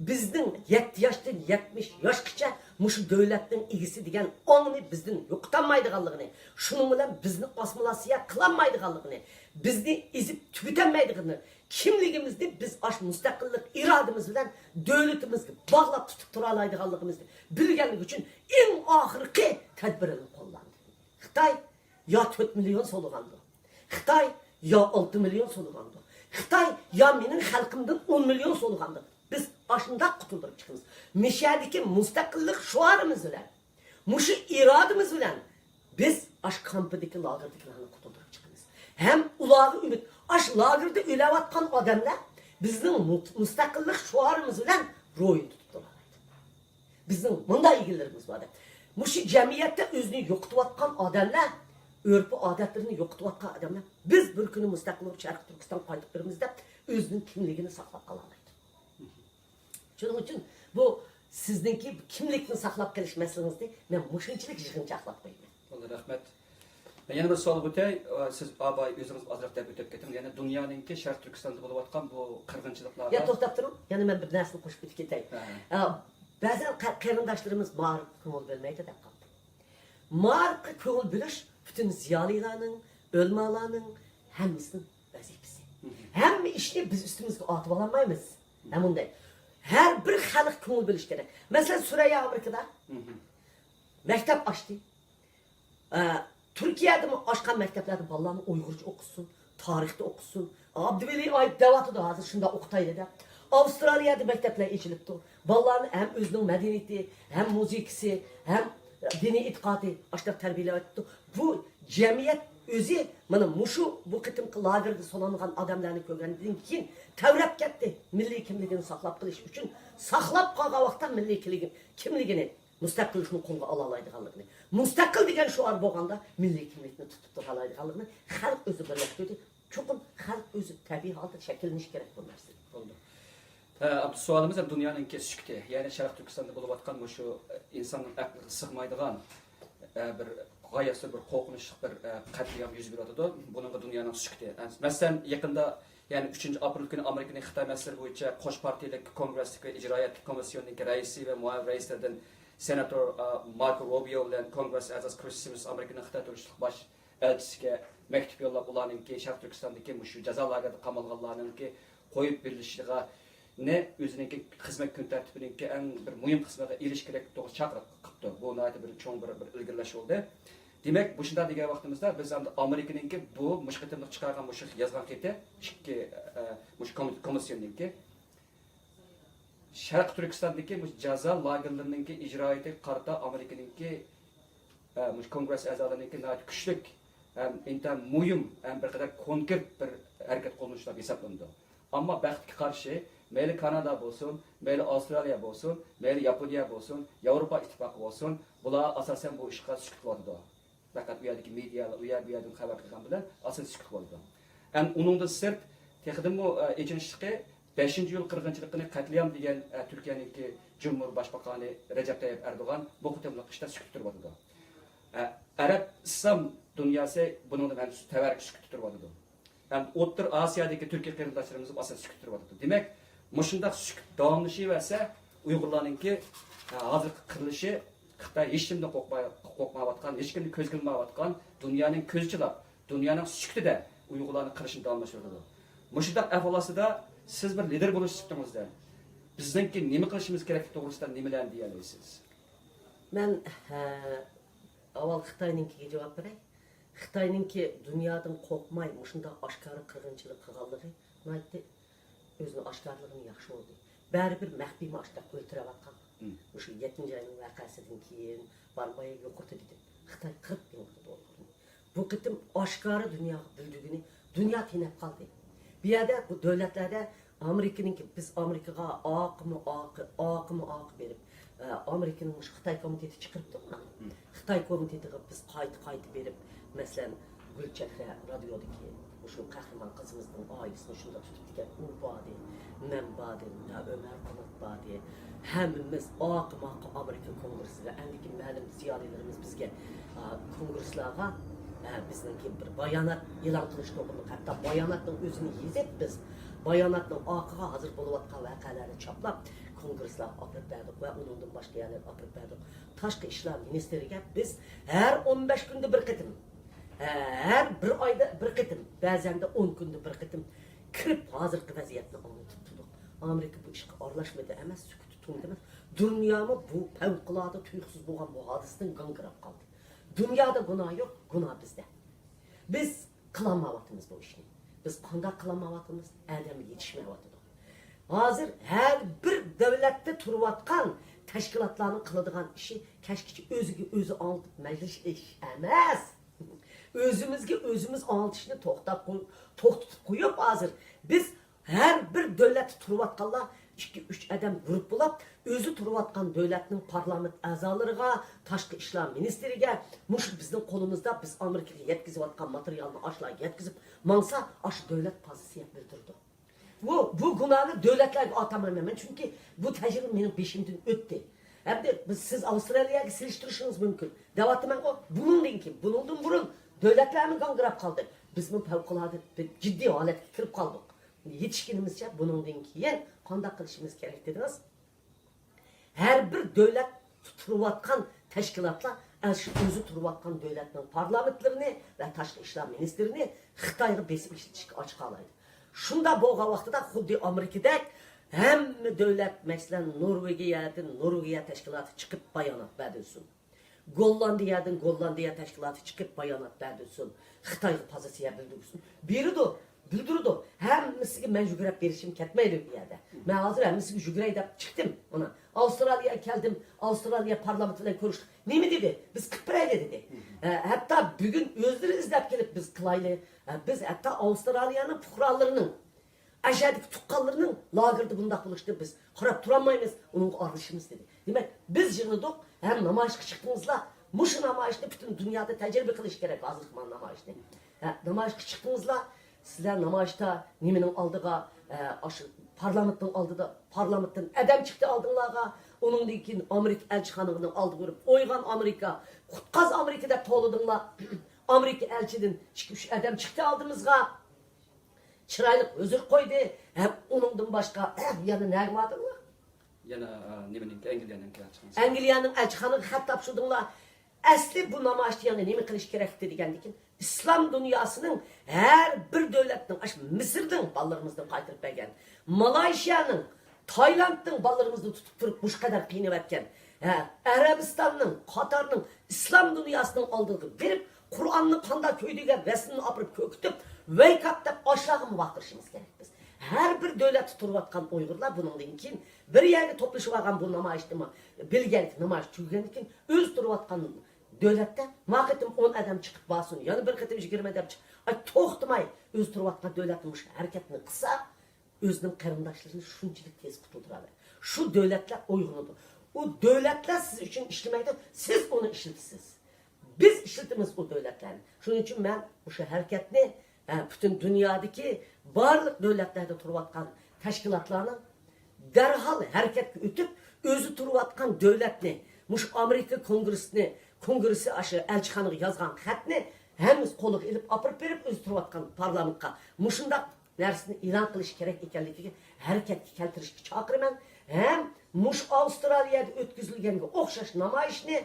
بىزنىڭ يەتتە ياشتىن يەتمىش ياشقىچە مۇشۇ دۆلەتنىڭ ئىگىسى دېگەن ئاڭنى بىزدىن يوقىتالمايدىغانلىقىنى، شۇنىڭ بىلەن بىزنى ئاسسىمىلياتسىيە قىلالمايدىغانلىقىنى، بىزنى ئېزىپ تۈگىتەلمەيدىغىنى، كىملىكىمىزنى بىز ئاشۇ مۇستەقىللىق ئىرادىمىز بىلەن دۆلىتىمىزگە باغلاپ تۇتۇپ تۇرالايدىغانلىقىمىزنى بىلگەنلىكى ئۈچۈن ئەڭ ئاخىرقى تەدبىرىنى قوللاندى. خىتاي يا تۆت مىليون سولىغاندۇ. خىتاي يا ئالتە مىليون سولىغاندۇ. خىتاي يا مېنىڭ خەلقىمدىن ئون مىليون سولىغاندۇ. بىز ئاشۇنداق قۇتۇلدۇرۇپ چىقىمىز. مىشەدىكى مۇستەقىللىق شوئارىمىز بىلەن، مۇشۇ ئىرادىمىز بىلەن بىز ئاشۇ كامپىدىكى لاگېردىكىلەرنى قۇتۇلدۇرۇپ چىقىمىز. ھەم ئۇلارغا ئۈمىد، ئاشۇ لاگېردا ئۆلۈۋاتقان ئادەملەر بىزنىڭ مۇ-، مۇستەقىللىق شوئارىمىز بىلەن روھىنى تۇتۇپ تۇرالايدۇ. بىزنىڭ مۇنداق ئىگىلىرىمىز بار دەپ. مۇشۇ جەمئىيەتتە ئۆزىنى يوقىتىۋاتقان ئادەملەر، ئۆرپ-ئادەتلىرىنى يوقىتىۋاتقان ئادەملەر، بىز بىر كۈنى مۇستەقىل بولۇپ شەرقىي تۈركىستانغا قايتىپ بېرىمىز دەپ، ئۆزىنىڭ كىملىكىنى ساقلاپ قالالايدۇ. شۇنىڭ ئۈچۈن بۇ سىزنىڭكى كىملىكنى ساقلاپ قېلىش مەسىلىڭىزنى مەن مۇشۇنچىلىك يىغىنچاقلاپ قويىمەن. والله، رەھمەت. مەن يەنە بىر سوئال ئۆتەي. ئا، سىز ئاباي ئۆزىڭىز ئازراق دەپ ئۆتۈپ كېتىڭ. يەنە دۇنيانىڭكى شەرقىي تۈركىستاندا بولۇۋاتقان بۇ قىرغىنچىلىقلارغا يا، توختاپ تۇرۇڭ. يەنە مەن بىر نەرسىنى قوشۇپ ئۆتۈپ كېتەي. ھە. ئا، بەزەن قە-، قېرىنداشلىرىمىز مائارىپقا كۆڭۈل بۆلمەيدۇ دەپ قالدى. مائارىپقا كۆڭۈل بۆلۈش پۈتۈن زىيالىيلارنىڭ، ئۆلىمالارنىڭ ھەممىسىنىڭ ۋەزىپىسى. ھەممە ئىشنى بىز ئۈستىمىزگە ئارتىۋالالمايمىز. ھە، مۇنداق. ھەر بىر خەلق كۆڭۈل بۆلۈش كېرەك. مەسىلەن، سۈرەييا ئامېرىكىدا مەكتەپ ئاچتى. ئە، تۈركىيەدىمۇ ئاچقان مەكتەپلەردە بالىلارنى ئۇيغۇرچە ئوقۇتسۇن، تارىختا ئوقۇتسۇن. ئابدۇۋەلى ئايۇپ دەۋاتىدۇ ھازىر شۇنداق ئوقۇتايلى دەپ. ئاۋسترالىيەدە مەكتەپلەر ئېچىلىپتۇ. بالىلارنى ھەم ئۆزىنىڭ مەدەنىيىتى، ھەم مۇزىكىسى، ھەم دىنىي ئېتىقادى ئاشۇنداق تەربىيەلەۋاتىپتۇ. بۇ جەمئىيەت ئۆزى مانا مۇشۇ بۇ قېتىمقى لاگېرغا سولانغان ئادەملەرنى كۆرگەندىن كېيىن تەۋرەپ كەتتى. مىللىي كىملىكىنى ساقلاپ قېلىش ئۈچۈن، ساقلاپ قالغان ۋاقىتتا مىللىي كىملىكىنى، كىملىكىنى مۇستەقىل شۇنى قولغا ئالالايدىغانلىقىنى، مۇستەقىل دېگەن شوئار بولغاندا مىللىي كىملىكنى تۇتۇپ تۇرالايدىغانلىقىنى خەلق ئۆزى بىلىپ تۇردى. چوقۇم خەلق ئۆزى تەبىئىي ھالدا شەكىللىنىشى كېرەك بۇ نەرسە. بولدى. ئە، ئابدۇ، سوئالىمىز ھەم دۇنيانىڭكى سۈكۈتى، يەنى شەرقىي تۈركىستاندا بولۇۋاتقان مۇشۇ، ئە، ئىنساننىڭ ئەقلىگە سىغمايدىغان، ئە، بىر غايەتسىز بىر قورقۇنچلۇق بىر، ئە، قەتلىئام يۈز بېرىۋاتىدۇ. بۇنىڭغا دۇنيانىڭ سۈكۈتى. ئە، مەسىلەن، يېقىندا، يەنى ئۈچىنچى ئاپرېل كۈنى ئامېرىكىنىڭ خىتاي مەسىلىلىرى بويىچە قوش پارتىيىلىك كونگرېسستىكى ئىجرائىيەتلىك كومىسسىيوننىڭكى رەئىسى ۋە مۇئاۋىن رەئىسلىرىدىن سېناتور، ئە، ماركو روبىيو بىلەن كونگرېس ئەزاسى كرىس سىمىس ئامېرىكىنىڭ خىتاي تۇرۇشلۇق باش ئەلچىسىگە مەكتۇپ يوللاپ، ئۇلارنىڭكى شەرقىي تۈركىستاندىكى مۇشۇ جازا لاگېرىدا قامالغانلارنىڭكى قويۇپ بېرىلىشىغا نى ئۆزىنىڭكى خىزمەت كۈن تەرتىپىنىڭكى ئەڭ بىر مۇھىم قىسمىغا ئېلىش كېرەك توغرا چاقىرىق قىپتۇ. بۇ ناھايىتى بىر چوڭ بىر، بىر ئىلگىرىلەش بولدى. دېمەك، مۇشۇنداق دېگەن ۋاقتىمىزدا بىز ئەمدى ئامېرىكىنىڭكى بۇ مۇشۇ قېتىملىق چىقارغان مۇشۇ يازغان خېتى ئىككى، ئە، مۇشۇ كومىت-، كومىسسىيوننىڭكى شەرقىي تۈركىستاندىكى مۇشۇ جازا لاگېرلىرىنىڭكى ئىجرائىيىتىگە قارىتا ئامېرىكىنىڭكى، ئە، مۇشۇ كونگرېس ئەزالىرىنىڭكى ناھايىتى كۈچلۈك ھەم ئىنتايىن مۇھىم ھەم بىر قەدەر كونكرېت بىر ھەرىكەت قوللىنىشلار ھېسابلىنىدۇ. ئەمما بەختكە قارشى، مەيلى كانادا بولسۇن، مەيلى ئاۋسترالىيە بولسۇن، مەيلى ياپونىيە بولسۇن، ياۋروپا ئىتتىپاقى بولسۇن، بۇلار ئاساسەن بۇ ئىشقا سۈكۈت قىلىۋاتىدۇ. پەقەت ئۇ يەردىكى مېدىيالار ئۇ يەر، بۇ يەردىن خەۋەر قىلغان بىلەن ئاساسەن سۈكۈت بولىدۇ. ھەم ئۇنىڭدىن سىرت، تېخىدىنمۇ، ئە، ئېچىنىشلىقى، بەشىنچى ئىيۇل قىرغىنچىلىقىنى قەتلىئام دېگەن، ئە، تۈركىيەنىڭكى جۇمھۇر باشباقانى رەجەپ تەييىپ ئەردوغان بۇ قېتىملىق ئىشتا سۈكۈتتە تۇرۇۋاتىدۇ. ئە، ئەرەب ئىسلام دۇنياسى بۇنىڭدىن ھەم تەۋەررۈك سۈكۈتتە تۇرۇۋاتىدۇ. ھەم ئوتتۇرا ئاسىيادىكى تۈركىي قېرىنداشلىرىمىز ئاساسەن سۈكۈتتە تۇرۇۋاتىدۇ. دېمەك، مۇشۇنداق سۈكۈت داۋاملىشىۋەرسە، ئۇيغۇرلارنىڭكى، ھە، ھازىرقى قىرىلىشى خىتاي ھېچنېمىدىن قورقماي، قورقمايۋاتقان، ھېچكىمنى كۆزگە ئىلمايۋاتقان، دۇنيانىڭ كۆزى چىلاپ، دۇنيانىڭ سۈكۈتىدە ئۇيغۇرلارنى قىرىشنى داۋاملاشتۇرىدۇ. مۇشۇنداق ئەھۋال ئاستىدا سىز بىر لىدېر بولۇش سۈپىتىڭىزدە بىزنىڭكى نېمە قىلىشىمىز كېرەكلىكى توغرىسىدا نېمىلەرنى دېيەلەيسىز؟ مەن، ھە، ئاۋۋال خىتاينىڭكىگە جاۋاب بېرەي. خىتاينىڭكى دۇنيادىن قورقماي مۇشۇنداق ئاشكارا قىرغىنچىلىق قىلغانلىقى ناھايىتى ئۆزىنىڭ ئاشكارىلىقىنى ياخشى بولدى. بەرىبىر مەخپىيمۇ ئاشۇنداق ئۆلتۈرۈۋاتقان. مم. مۇشۇ يەتتىنچى ئاينىڭ ۋەقەسىدىن كېيىن بارماي يۇقىرىدا دېدىم. خىتاي قىرىپ يىڭنىدى ئۇيغۇرنى. بۇ قېتىم ئاشكارا دۇنياغا بىلدۈرگىنى دۇنيا تېنەپ قالدى. بۇ يەردە، بۇ دۆلەتلەردە ئامېرىكىنىڭكى، بىز ئامېرىكىغا ئاقىمۇ ئاقى، ئاقىمۇ ئاقى بېرىپ، ئە، ئامېرىكىنىڭ مۇشۇ خىتاي كومىتېتى چىقىرىپتۇ. مم. خىتاي كومىتېتىغا بىز قايتا-قايتا بېرىپ، مەسىلەن، گۈلچېھرە رادىيودىكى مۇشۇ قەھرىمان قىزىمىزنىڭ ئائىلىسىنى شۇنداق تۇتۇپتىكەن، ئۇ باردى، مەن باردىم، يا ئۆمەر قانات باردى. ھەممىمىز ئاقىمۇ ئاقى ئامېرىكا كونگرېسسىغا، ئەندىكى مەلۇم زىيالىيلىرىمىز بىزگە، ئا، كونگرېسلارغا، ئە، بىزنىڭكى بىر بايانات ئېلان قىلىش توغرۇلۇق، ھەتتا باياناتنىڭ ئۆزىنى يېزىپ بىز، باياناتنىڭ ئارقىغا ھازىر بولۇۋاتقان ۋەقەلەرنى چاپلاپ، كونگرېسلارغا ئاپىرىپ بەردۇق ۋە ئۇنىڭدىن باشقا يەرلەرگە ئاپىرىپ بەردۇق. تاشقى ئىشلار مىنىستىرىگە بىز ھەر ئون بەش كۈندە بىر قېتىم، ھە، ھەر بىر ئايدا بىر قېتىم، بەزەندە ئون كۈندە بىر قېتىم كىرىپ ھازىرقى ۋەزىيەتنى ئاڭلىتىپ تۇردۇق. ئامېرىكا بۇ ئىشقا ئارىلاشمىدى ئەمەس، سۈكۈتى تۇڭدى ئەمەس. دۇنيامۇ بۇ پەۋقۇلئاددە تۇيۇقسىز بولغان بۇ ھادىسىدىن گاڭگىراپ قالدى. دۇنيادا گۇناھ يوق، گۇناھ بىزدە. بىز قىلالمايۋاتىمىز بۇ ئىشنى. بىز قانداق قىلالمايۋاتىمىز؟ ئادەم يېتىشمەيۋاتىدۇ. ھازىر ھەر بىر دۆلەتتە تۇرۇۋاتقان تەشكىلاتلارنىڭ قىلىدىغان ئىشى كەچكىچە ئۆزىگە ئۆزى ئاڭلىتىپ مەجلىس ئېچىش ئەمەس. ئۆزىمىزگە ئۆزىمىز ئاڭلىتىشنى توختاپ قوي-، توختىتىپ قويۇپ، ھازىر بىز ھەر بىر دۆلەتتە تۇرۇۋاتقانلار ئىككى، ئۈچ ئادەم گۇرۇپپىلاپ، ئۆزى تۇرۇۋاتقان دۆلەتنىڭ پارلامېنت ئەزالىرىغا، تاشقى ئىشلار مىنىستىرىگە، مۇشۇ بىزنىڭ قولىمىزدا بىز ئامېرىكىغا يەتكۈزۈۋاتقان ماتېرىيالنى ئاشۇلارغا يەتكۈزۈپ ماڭسا، ئاشۇ دۆلەت پوزىتسىيە بىلدۈرىدۇ. بۇ، بۇ گۇناھنى دۆلەتلەرگە ئاتىمايمەن مەن، چۈنكى بۇ تەجرىبە مېنىڭ بېشىمدىن ئۆتتى. ئەمدى بىز، سىز ئاۋسترالىيەگە سېلىشتۇرۇشىڭىز مۇمكىن دەۋاتىمەنغۇ، بۇنىڭدىن كېيىن، بۇنىڭدىن بۇرۇن دۆلەتلەرمۇ گاڭگىراپ قالدى. بىزمۇ پەۋقۇلئاددە بىر جىددىي ھالەتكە كىرىپ قالدۇق. يېتىشكىنىمىزچە بۇنىڭدىن كېيىن قانداق قىلىشىمىز كېرەك دېدىڭىز؟ ھەر بىر دۆلەت تۇرۇۋاتقان تەشكىلاتلار ئەنە شۇ ئۆزى تۇرۇۋاتقان دۆلەتنىڭ پارلامېنتلىرىنى ۋە تاشقى ئىشلار مىنىستىرىنى خىتايغا بېسىم ئىشلىتىشكە ئاچىقالايدۇ. شۇنداق بولغان ۋاقتىدا خۇددى ئامېرىكىدەك ھەممە دۆلەت، مەسىلەن، نورۋېگىيەدىن نورۋېگىيە تەشكىلاتى چىقىپ بايانات بەردۈرسۇن. گوللاندىيەدىن گوللاندىيە تەشكىلاتى چىقىپ بايانات بەردۈرسۇن. خىتايغا پوزىتسىيە بىلدۈرسۇن. بېرىدۇ. بىلدۈرىدۇ. ھەممىسىگە مەن يۈگرەپ بېرىشىم كەتمەيدۇ بۇ يەردە. مەن ھازىر ھەممىسىگە يۈگۈرەي دەپ چىقتىم. مانا ئاۋسترالىيەگە كەلدىم، ئاۋسترالىيە پارلامېنتى بىلەن كۆرۈشتۈم. نېمە دېدى؟ بىز قىلىپ بېرەيلى دېدى. ھە، ھەتتا بۈگۈن ئۆزلىرى ئىزدەپ كېلىپ بىز قىلايلى. ھە، بىز ھەتتا ئاۋسترالىيەنىڭ پۇقرالىرىنىڭ، ئەشەدىكى تۇغقانلىرىنىڭ لاگېردا بۇنداق بولۇشىنى بىز قاراپ تۇرالمايمىز، ئۇنىڭغا ئارىلىشىمىز دېدى. دېمەك، بىز يىغلىدۇق ھەم نامايىشقا چىقتىڭىزلار. مۇشۇ نامايىشنى پۈتۈن دۇنيادا تەجرىبە قىلىش كېرەك ھازىرقى مانا نامايىشنى. ھە، نامايىشقا چىقتىڭىزلار، سىلەر نامايىشتا نېمىنىڭ ئالدىغا، ئە، ئاشۇ پارلامېنتنىڭ ئالدىدا، پارلامېنتتىن ئادەم چىقتى ئالدىڭلارغا، ئۇنىڭدىن كېيىن ئامېرىكا ئەلچىخانىنىڭ ئالدىغا بېرىپ، ئويغان ئامېرىكا، قۇتقاز ئامېرىكا دەپ توۋلىدىڭلار. ئامېرىكا ئەلچىدىن ئىككى، ئۈچ ئادەم چىقتى ئالدىمىزغا. چىرايلىق ھۆزۈر قويدى. ھەم ئۇنىڭدىن باشقا، ھە، يەنە نەگە باردىڭلار؟ يەنە، ئە، نېمىنىڭكى، ئەنگلىيەنىڭكى ئەلچىخانىسى. ئەنگلىيەنىڭ ئەلچىخانىغا خەت تاپشۇردۇڭلار. ئەسلى بۇ نامايىشتا يەنە نېمە قىلىش كېرەكتى دېگەندىكىن، ئىسلام دۇنياسىنىڭ ھەر بىر دۆلەتنىڭ، ئاشۇ مىسىردىن بالىلىرىمىزنى قايتۇرۇپ بەرگەن، مالايشىيانىڭ، تايلاندنىڭ بالىلىرىمىزنى تۇتۇپ تۇرۇپ مۇشۇ قەدەر قىينىۋەتكەن، ھە، ئەرەبىستاننىڭ، قاتارنىڭ، ئىسلام دۇنياسىنىڭ ئالدىغا بېرىپ، قۇرئاننى قاندا كۆيدۈرگەن رەسىمنى ئاپىرىپ كۆكىتىپ، ۋەيكاپ دەپ ئاشۇلارغىمۇ ۋارقىرىشىمىز كېرەك بىز. ھەر بىر دۆلەتتە تۇرۇۋاتقان ئۇيغۇرلار بۇنىڭدىن كېيىن بىر يەرگە توپلىشىۋالغان بۇ نامايىشتىمۇ، بىلگەنكى نامايىش تۈگىگەندىن كېيىن ئۆزى تۇرۇۋاتقان دۆلەتتە ما قېتىم ئون ئادەم چىقىپ بارسۇن، يەنە بىر قېتىم يىگىرمە ئادەم چىق-، ئاي، توختىماي ئۆزى تۇرۇۋاتقان دۆلەتتە مۇشۇ ھەرىكەتنى قىلسا، ئۆزىنىڭ قېرىنداشلىرىنى شۇنچىلىك تېز قۇتۇلدۇرالىدۇ. شۇ دۆلەتلەر ئويغىنىدۇ. ئۇ دۆلەتلەر سىز ئۈچۈن ئىشلىمەيدۇ، سىز ئۇنى ئىشلىتىسىز. بىز ئىشلىتىمىز ئۇ دۆلەتلەرنى. شۇنىڭ ئۈچۈن مەن مۇشۇ ھەرىكەتنى، ئە، پۈتۈن دۇنيادىكى بارلىق دۆلەتلەردە تۇرۇۋاتقان تەشكىلاتلارنىڭ دەرھال ھەرىكەتكە ئۆتۈپ، ئۆزى تۇرۇۋاتقان دۆلەتنى، مۇشۇ ئامېرىكا كونگرېسسىنى، كونگرېسسى ئاشۇ ئەلچىخانىغا يازغان خەتنى ھەممىسى قولىغا ئېلىپ ئاپىرىپ بېرىپ، ئۆزى تۇرۇۋاتقان پارلامېنتقا مۇشۇنداق نەرسىنى ئېلان قىلىش كېرەك ئىكەنلىكىگە ھەرىكەتكە كەلتۈرۈشكە چاقىرىمەن. ھەم مۇشۇ ئاۋسترالىيەدە ئۆتكۈزۈلگەنگە ئوخشاش نامايىشنى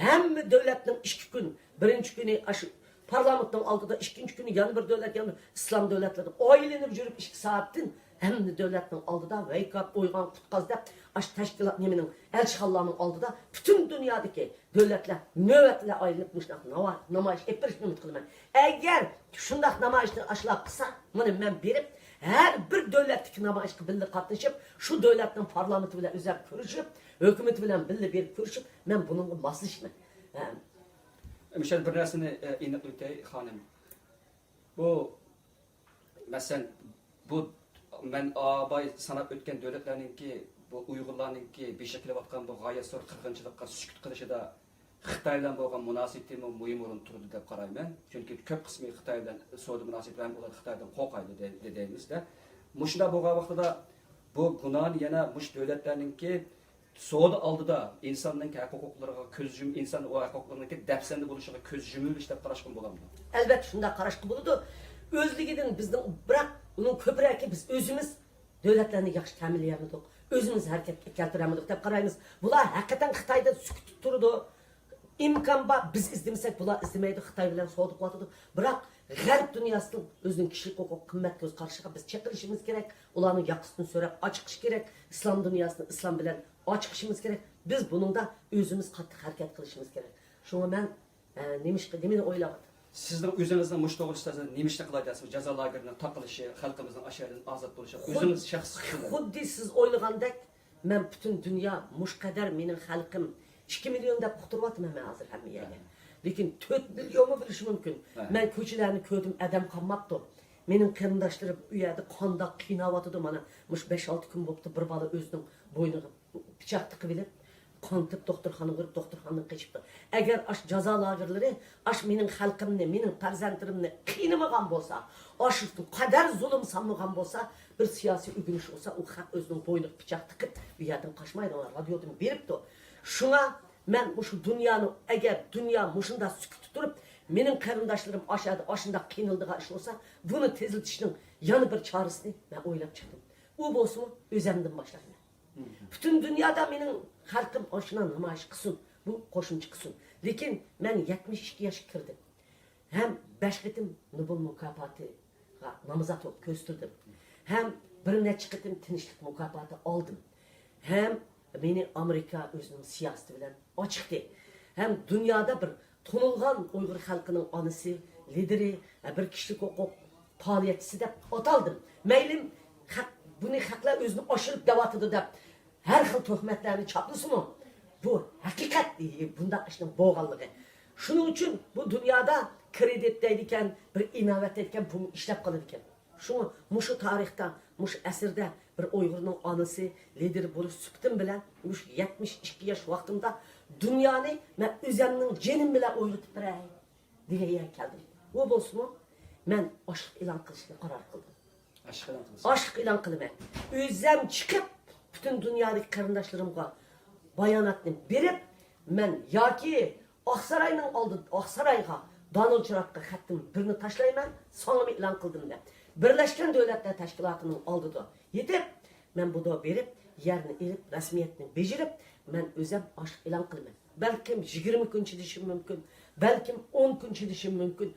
ھەممە دۆلەتنىڭ ئىككى كۈن، بىرىنچى كۈنى ئاشۇ پارلامېنتنىڭ ئالدىدا، ئىككىنچى كۈنى يەنە بىر دۆلەت، يەنە ئىسلام دۆلەتلىرىدە ئايلىنىپ يۈرۈپ ئىككى سائەتتىن ھەممە دۆلەتنىڭ ئالدىدا ۋەيكاپ، ئويغان، قۇتقاز دەپ ئاشۇ تەشكىلات نېمىنىڭ، ئەلچىخانىلارنىڭ ئالدىدا پۈتۈن دۇنيادىكى دۆلەتلەر نۆۋەتلەر ئايلىنىپ مۇشۇنداق ناما-، نامايىش ئېلىپ بېرىشنى ئۈمىد قىلىمەن. ئەگەر شۇنداق نامايىشنى ئاشۇلار قىلسا، مانا مەن بېرىپ، ھەر بىر دۆلەتتىكى نامايىشقا بىللە قاتنىشىپ، شۇ دۆلەتنىڭ پارلامېنتى بىلەن ئۆزەم كۆرۈشۈپ، ھۆكۈمىتى بىلەن بىللە بېرىپ كۆرۈشۈپ، مەن بۇنىڭغا ماسلىشىمەن. ھە. مۇشۇ يەردە بىر نەرسىنى، ئە، ئېنىقلىتەي، خانىم. بۇ، مەسىلەن، بۇ مەن ئاباي ساناپ ئۆتكەن دۆلەتلەرنىڭكى، بۇ ئۇيغۇرلارنىڭكى بېشىغا كېلىۋاتقان بۇ غايەت زور قىرغىنچىلىققا سۈكۈت قىلىشىدا خىتاي بىلەن بولغان مۇناسىۋىتىمۇ مۇھىم ئورۇندا تۇرىدۇ دەپ قارايمەن. چۈنكى كۆپ قىسمى خىتاي بىلەن سودا مۇناسىۋىتى ھەم ئۇلار خىتايدىن قورقايدۇ دەي-، دەيمىز-دە. مۇشۇنداق بولغان ۋاقتىدا بۇ گۇناھنى يەنە مۇشۇ دۆلەتلەرنىڭكى سودا ئالدىدا ئىنساننىڭ ھەق ھوقۇقلىرىغا كۆز يۇم-، ئىنسان ھەق ھوقۇقلىرىنىڭكى دەپسەندە بولۇشىغا كۆز يۇمۇۋېلىش دەپ قاراشقىمۇ بولامدۇ؟ ئەلۋەتتە، شۇنداق قاراشقا بولىدۇ. ئۆزلۈكىدىن بىزنىڭ، بىراق ئۇنىڭ كۆپرەكى بىز ئۆزىمىز دۆلەتلەرنى ياخشى تەمىنلىيەلمىدۇق. ئۆزىمىز ھەرىكەتكە كەلتۈرەلمىدۇق دەپ قارايمىز. بۇلار ھەقىقەتەن خىتايدا سۈكۈتتە تۇرىدۇ. ئىمكان بار، بىز ئىزدىمىسەك، بۇلار ئىزدىمەيدۇ، خىتاي بىلەن سودا قىلىۋاتىدۇ. بىراق غەرب دۇنياسىنىڭ ئۆزىنىڭ كىشىلىك ھوقۇق قىممەت كۆز قارىشىغا بىز چېقىلىشىمىز كېرەك، ئۇلارنىڭ ياقىسىدىن سۆرەپ ئاچىقىش كېرەك، ئىسلام دۇنياسىنى ئىسلام بىلەن ئاچىقىشىمىز كېرەك. بىز بۇنىڭدا ئۆزىمىز قاتتىق ھەرىكەت قىلىشىمىز كېرەك. شۇڭا مەن، ئە، نېمىشقا، نېمىنى ئويلاۋاتىمەن؟ سىزنىڭ ئۆزىڭىزنىڭ مۇشۇ توغرىسىدا سىز نېمە ئىشنى قىلاي دەيسىز؟ جازا لاگېرىنىڭ تاقىلىشى، خەلقىمىزنىڭ ئاشۇ يەردىن ئازاد بولۇشى، خۇد-، ئۆزىڭىز شەخسىي پىكىرلىرىڭىز. خۇددى سىز ئويلىغاندەك، مەن پۈتۈن دۇنيا مۇشۇ قەدەر مېنىڭ خەلقىم، ئىككى مىليون دەپ ئۇقتۇرۇۋاتىمەن مەن ھازىر ھەممە يەرگە. ھە. لېكىن تۆت مىليونمۇ بولۇشى مۇمكىن. ھە. مەن كوچىلەرنى كۆردۈم، ئادەم قالماپتۇ. مېنىڭ قېرىنداشلىرىم ئۇ يەردە قانداق قىيناۋاتىدۇ، مانا مۇشۇ بەش-ئالتە كۈن بوپتۇ، بىر بالا ئۆزىنىڭ بوينىغا پىچاق تىقىۋېلىپ، قان تېپىپ، دوختۇرخانىغا بېرىپ، دوختۇرخانىدىن قېچىپتۇ. ئەگەر ئاشۇ جازا لاگېرلىرى ئاشۇ مېنىڭ خەلقىمنى، مېنىڭ پەرزەنتلىرىمنى قىينىمىغان بولسا، ئاشۇ قەدەر زۇلۇم سالمىغان بولسا، بىر سىياسىي ئۆگىنىش بولسا، ئۇ خەق ئۆزىنىڭ بوينىغا پىچاق تىقىپ، ئۇ يەردىن قاچمايدۇ، رادىيودىن بېرىپتۇ. شۇڭا مەن مۇشۇ دۇنيانى، ئەگەر دۇنيا مۇشۇنداق سۈكۈتتە تۇرۇپ، مېنىڭ قېرىنداشلىرىم ئاشۇ يەردە ئاشۇنداق قىينىلىدىغان ئىش بولسا، بۇنى تېزلىتىشنىڭ يەنە بىر چارىسىنى مەن ئويلاپ چىقتىم. ئۇ بولسىمۇ ئۆزەمدىن باشلايمەن. پۈتۈن دۇنيادا مېنىڭ خەلقىم ئاشۇنداق نامايىش قىلسۇن، بۇ قوشۇمچە قىلسۇن. لېكىن مەن يەتمىش ئىككى ياشقا كىردىم. ھەم بەش قېتىم نوبېل مۇكاپاتىغا نامزات بولۇپ كۆرسىتىلدىم. ھەم بىر نەچچە قېتىم تىنچلىق مۇكاپاتى ئالدىم. ھەم مېنى ئامېرىكا ئۆزىنىڭ سىياسىتى بىلەن ئاچىقتى. ھەم دۇنيادا بىر تونۇلغان ئۇيغۇر خەلقىنىڭ ئانىسى، لىدىرى، بىر كىشىلىك ھوقۇق پائالىيەتچىسى دەپ ئاتالدىم. مەيلىم، خەق، بۇنى خەقلەر ئۆزىنى ئاشۇرۇپ دەۋاتىدۇ دەپ ھەر خىل تۆھمەتلەرنى چاپلىسىمۇ، بۇ ھەقىقەت، بۇنداق ئىشنىڭ بولغانلىقى. شۇنىڭ ئۈچۈن بۇ دۇنيادا كرېدىت دەيدىكەن، بىر ئىناۋەت دەيدىكەن، پۇلمۇ ئىشلەپ قالىدىكەن. شۇڭا مۇشۇ تارىختا، مۇشۇ ئەسىردە بىر ئۇيغۇرنىڭ ئانىسى، لىدېر بولۇش سۈپىتىم بىلەن مۇشۇ يەتمىش ئىككى ياش ۋاقتىمدا دۇنيانى مەن ئۆزەمنىڭ جېنىم بىلەن ئويغىتىپ بېرەي دېگەن يەرگە كەلدىم. ئۇ بولسىمۇ، مەن ئاشلىق ئېلان قىلىشنى قارار قىلدىم. ئاشلىق ئېلان قىلىسىز؟ ئاشلىق ئېلان قىلىمەن. ئۆزەم چىقىپ، پۈتۈن دۇنيادىكى قېرىنداشلىرىمغا باياناتنى بېرىپ، مەن ياكى ئاقساراينىڭ ئالدىدا، ئاقسارايغا، دانىل چىراغقا خەتتىن بىرنى تاشلايمەن، ساڭىمۇ ئېلان قىلدىم دەپ، بىرلەشكەن دۆلەتلەر تەشكىلاتىنىڭ ئالدىدا يېتىپ، مەن بۇدا بېرىپ، يەرنى ئېلىپ، رەسمىيەتنى بېجىرىپ، مەن ئۆزەم ئاشلىق ئېلان قىلىمەن. بەلكىم يىگىرمە كۈن چىدىشىم مۇمكىن، بەلكىم ئون كۈن چىدىشىم مۇمكىن.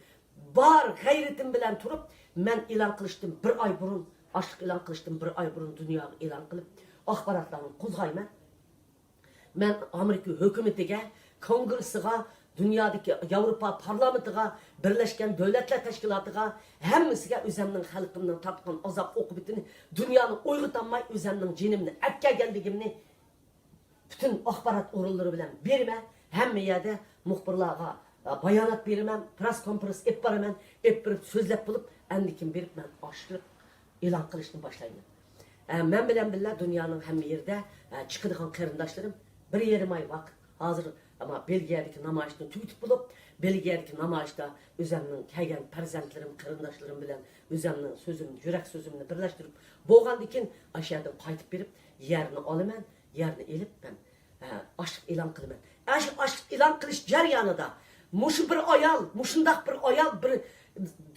بار غەيرىتىم بىلەن تۇرۇپ، مەن ئېلان قىلىشتىن بىر ئاي بۇرۇن، ئاشلىق ئېلان قىلىشتىن بىر ئاي بۇرۇن دۇنياغا ئېلان قىلىپ، ئاخباراتلارنى قوزغايمەن. مەن ئامېرىكا ھۆكۈمىتىگە، كونگرېسسىغا، دۇنيادىكى ياۋروپا پارلامېنتىغا، بىرلەشكەن دۆلەتلەر تەشكىلاتىغا، ھەممىسىگە ئۆزەمنىڭ خەلقىمنىڭ تارتقان ئازاب ئوقۇبىتىنى دۇنيانى ئويغىتالماي، ئۆزەمنىڭ جېنىمنى ئەتكەلگەنلىكىمنى پۈتۈن ئاخبارات ئورۇنلىرى بىلەن بېرىمەن، ھەممە يەردە مۇخبىرلارغا، ئە، بايانات بېرىمەن، پرېس كونفرېنس ئېلىپ بارىمەن، ئېلىپ بېرىپ سۆزلەپ بولۇپ، ئاندىن كېيىن بېرىپ مەن ئاشلىق ئېلان قىلىشنى باشلايمەن. ئە، مەن بىلەن بىللە دۇنيانىڭ ھەممە يېرىدە، ئە، چىقىدىغان قېرىنداشلىرىم بىر يېرىم ئاي ۋاقىت، ھازىر، ئەمما بېلگىيەدىكى نامايىشنى تۈگىتىپ بولۇپ، بېلگىيەدىكى نامايىشتا ئۆزەمنىڭ كەلگەن پەرزەنتلىرىم، قېرىنداشلىرىم بىلەن ئۆزەمنىڭ سۆزۈمنى، يۈرەك سۆزۈمنى بىرلەشتۈرۈپ بولغاندىن كېيىن، ئاشۇ يەردىن قايتىپ بېرىپ، يەرنى ئالىمەن، يەرنى ئېلىپ مەن، ھە، ئاشلىق ئېلان قىلىمەن. ئاشۇ ئاشلىق ئېلان قىلىش جەريانىدا مۇشۇ بىر ئايال، مۇشۇنداق بىر ئايال بىر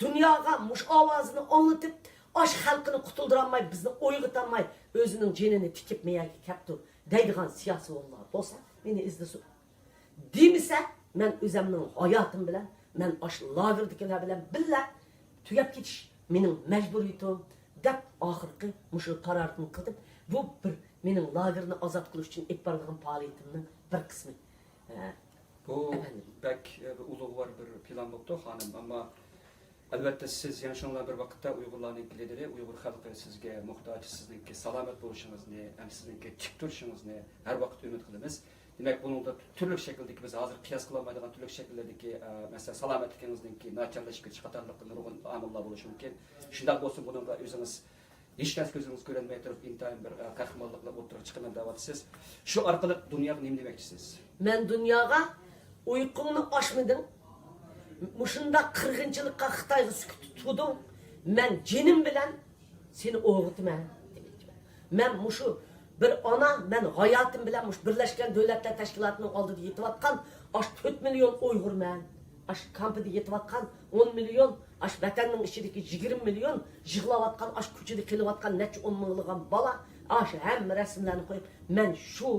دۇنياغا مۇشۇ ئاۋازىنى ئاڭلىتىپ، ئاش خەلقىنى قۇتۇلدۇرالماي، بىزنى ئويغىتالماي، ئۆزىنىڭ جېنىنى تىكىپ مەيەرگە كەپتۇ دەيدىغان سىياسىيونلار بولسا، مېنى ئىزدىسۇن. دېمىسە، مەن ئۆزەمنىڭ ھاياتىم بىلەن، مەن ئاشۇ لاگېردىكىلەر بىلەن بىللە تۈگەپ كېتىش مېنىڭ مەجبۇرىيىتىم، دەپ ئاخىرقى مۇشۇ قارارنى قىلدىم. بۇ بىر مېنىڭ لاگېرنى ئازاد قىلىش ئۈچۈن ئېلىپ بارىدىغان پائالىيىتىمنىڭ بىر قىسمى. ھە، بۇ ئەپەندىم. بەك، ئە، بىر ئۇلۇغۋار بىر پىلان بوپتۇ، خانىم. ئەمما ئەلۋەتتە، سىز يەنە شۇنىڭ بىلەن بىر ۋاقىتتا ئۇيغۇرلارنىڭكى لىدېرى، ئۇيغۇر خەلقى سىزگە موھتاج، سىزنىڭكى سالامەت بولۇشىڭىزنى ھەم سىزنىڭكى تىك تۇرۇشىڭىزنى ھەر ۋاقىت ئۈمىد قىلىمىز. دېمەك، بۇنىڭدا تۈرلۈك شەكىلدىكى بىز ھازىر قىياس قىلالمايدىغان تۈرلۈك شەكىللەردىكى، ئە، مەسىلەن، سالامەتلىكىڭىزنىڭكى ناچارلىشىپ كېتىش قاتارلىق نۇرغۇن ئامىللار بولۇشى مۇمكىن. شۇنداق بولسىمۇ، بۇنىڭغا ئۆزىڭىز ھېچ نەرسە كۆزىڭىز كۆرۈنمەي تۇرۇپ، ئىنتايىن بىر، ئە، قەھرىمانلىق بىلەن ئوتتۇرىغا چىقىمەن دەۋاتىسىز. شۇ ئارقىلىق دۇنياغا نېمە دېمەكچىسىز؟ مەن دۇنياغا ئۇيقۇڭنى ئاچمىدىڭ، مۇشۇنداق قىرغىنچىلىققا خىتايغا سۈكۈتتە تۇردۇڭ، مەن جېنىم بىلەن سېنى ئويغىتىمەن دېمەكچىمەن. مەن مۇشۇ بىر ئانا، مەن ھاياتىم بىلەن مۇشۇ بىرلەشكەن دۆلەتلەر تەشكىلاتىنىڭ ئالدىدا يېتىۋاتقان ئاشۇ تۆت مىليون ئۇيغۇرمەن. ئاشۇ كامپىدا يېتىۋاتقان ئون مىليون، ئاشۇ ۋەتەننىڭ ئىچىدىكى يىگىرمە مىليون يىغلاۋاتقان، ئاشۇ كوچىدا قېلىۋاتقان نەچچە ئون مىڭلىغان بالا، ئاشۇ ھەممە رەسىملەرنى قويۇپ، مەن شۇ،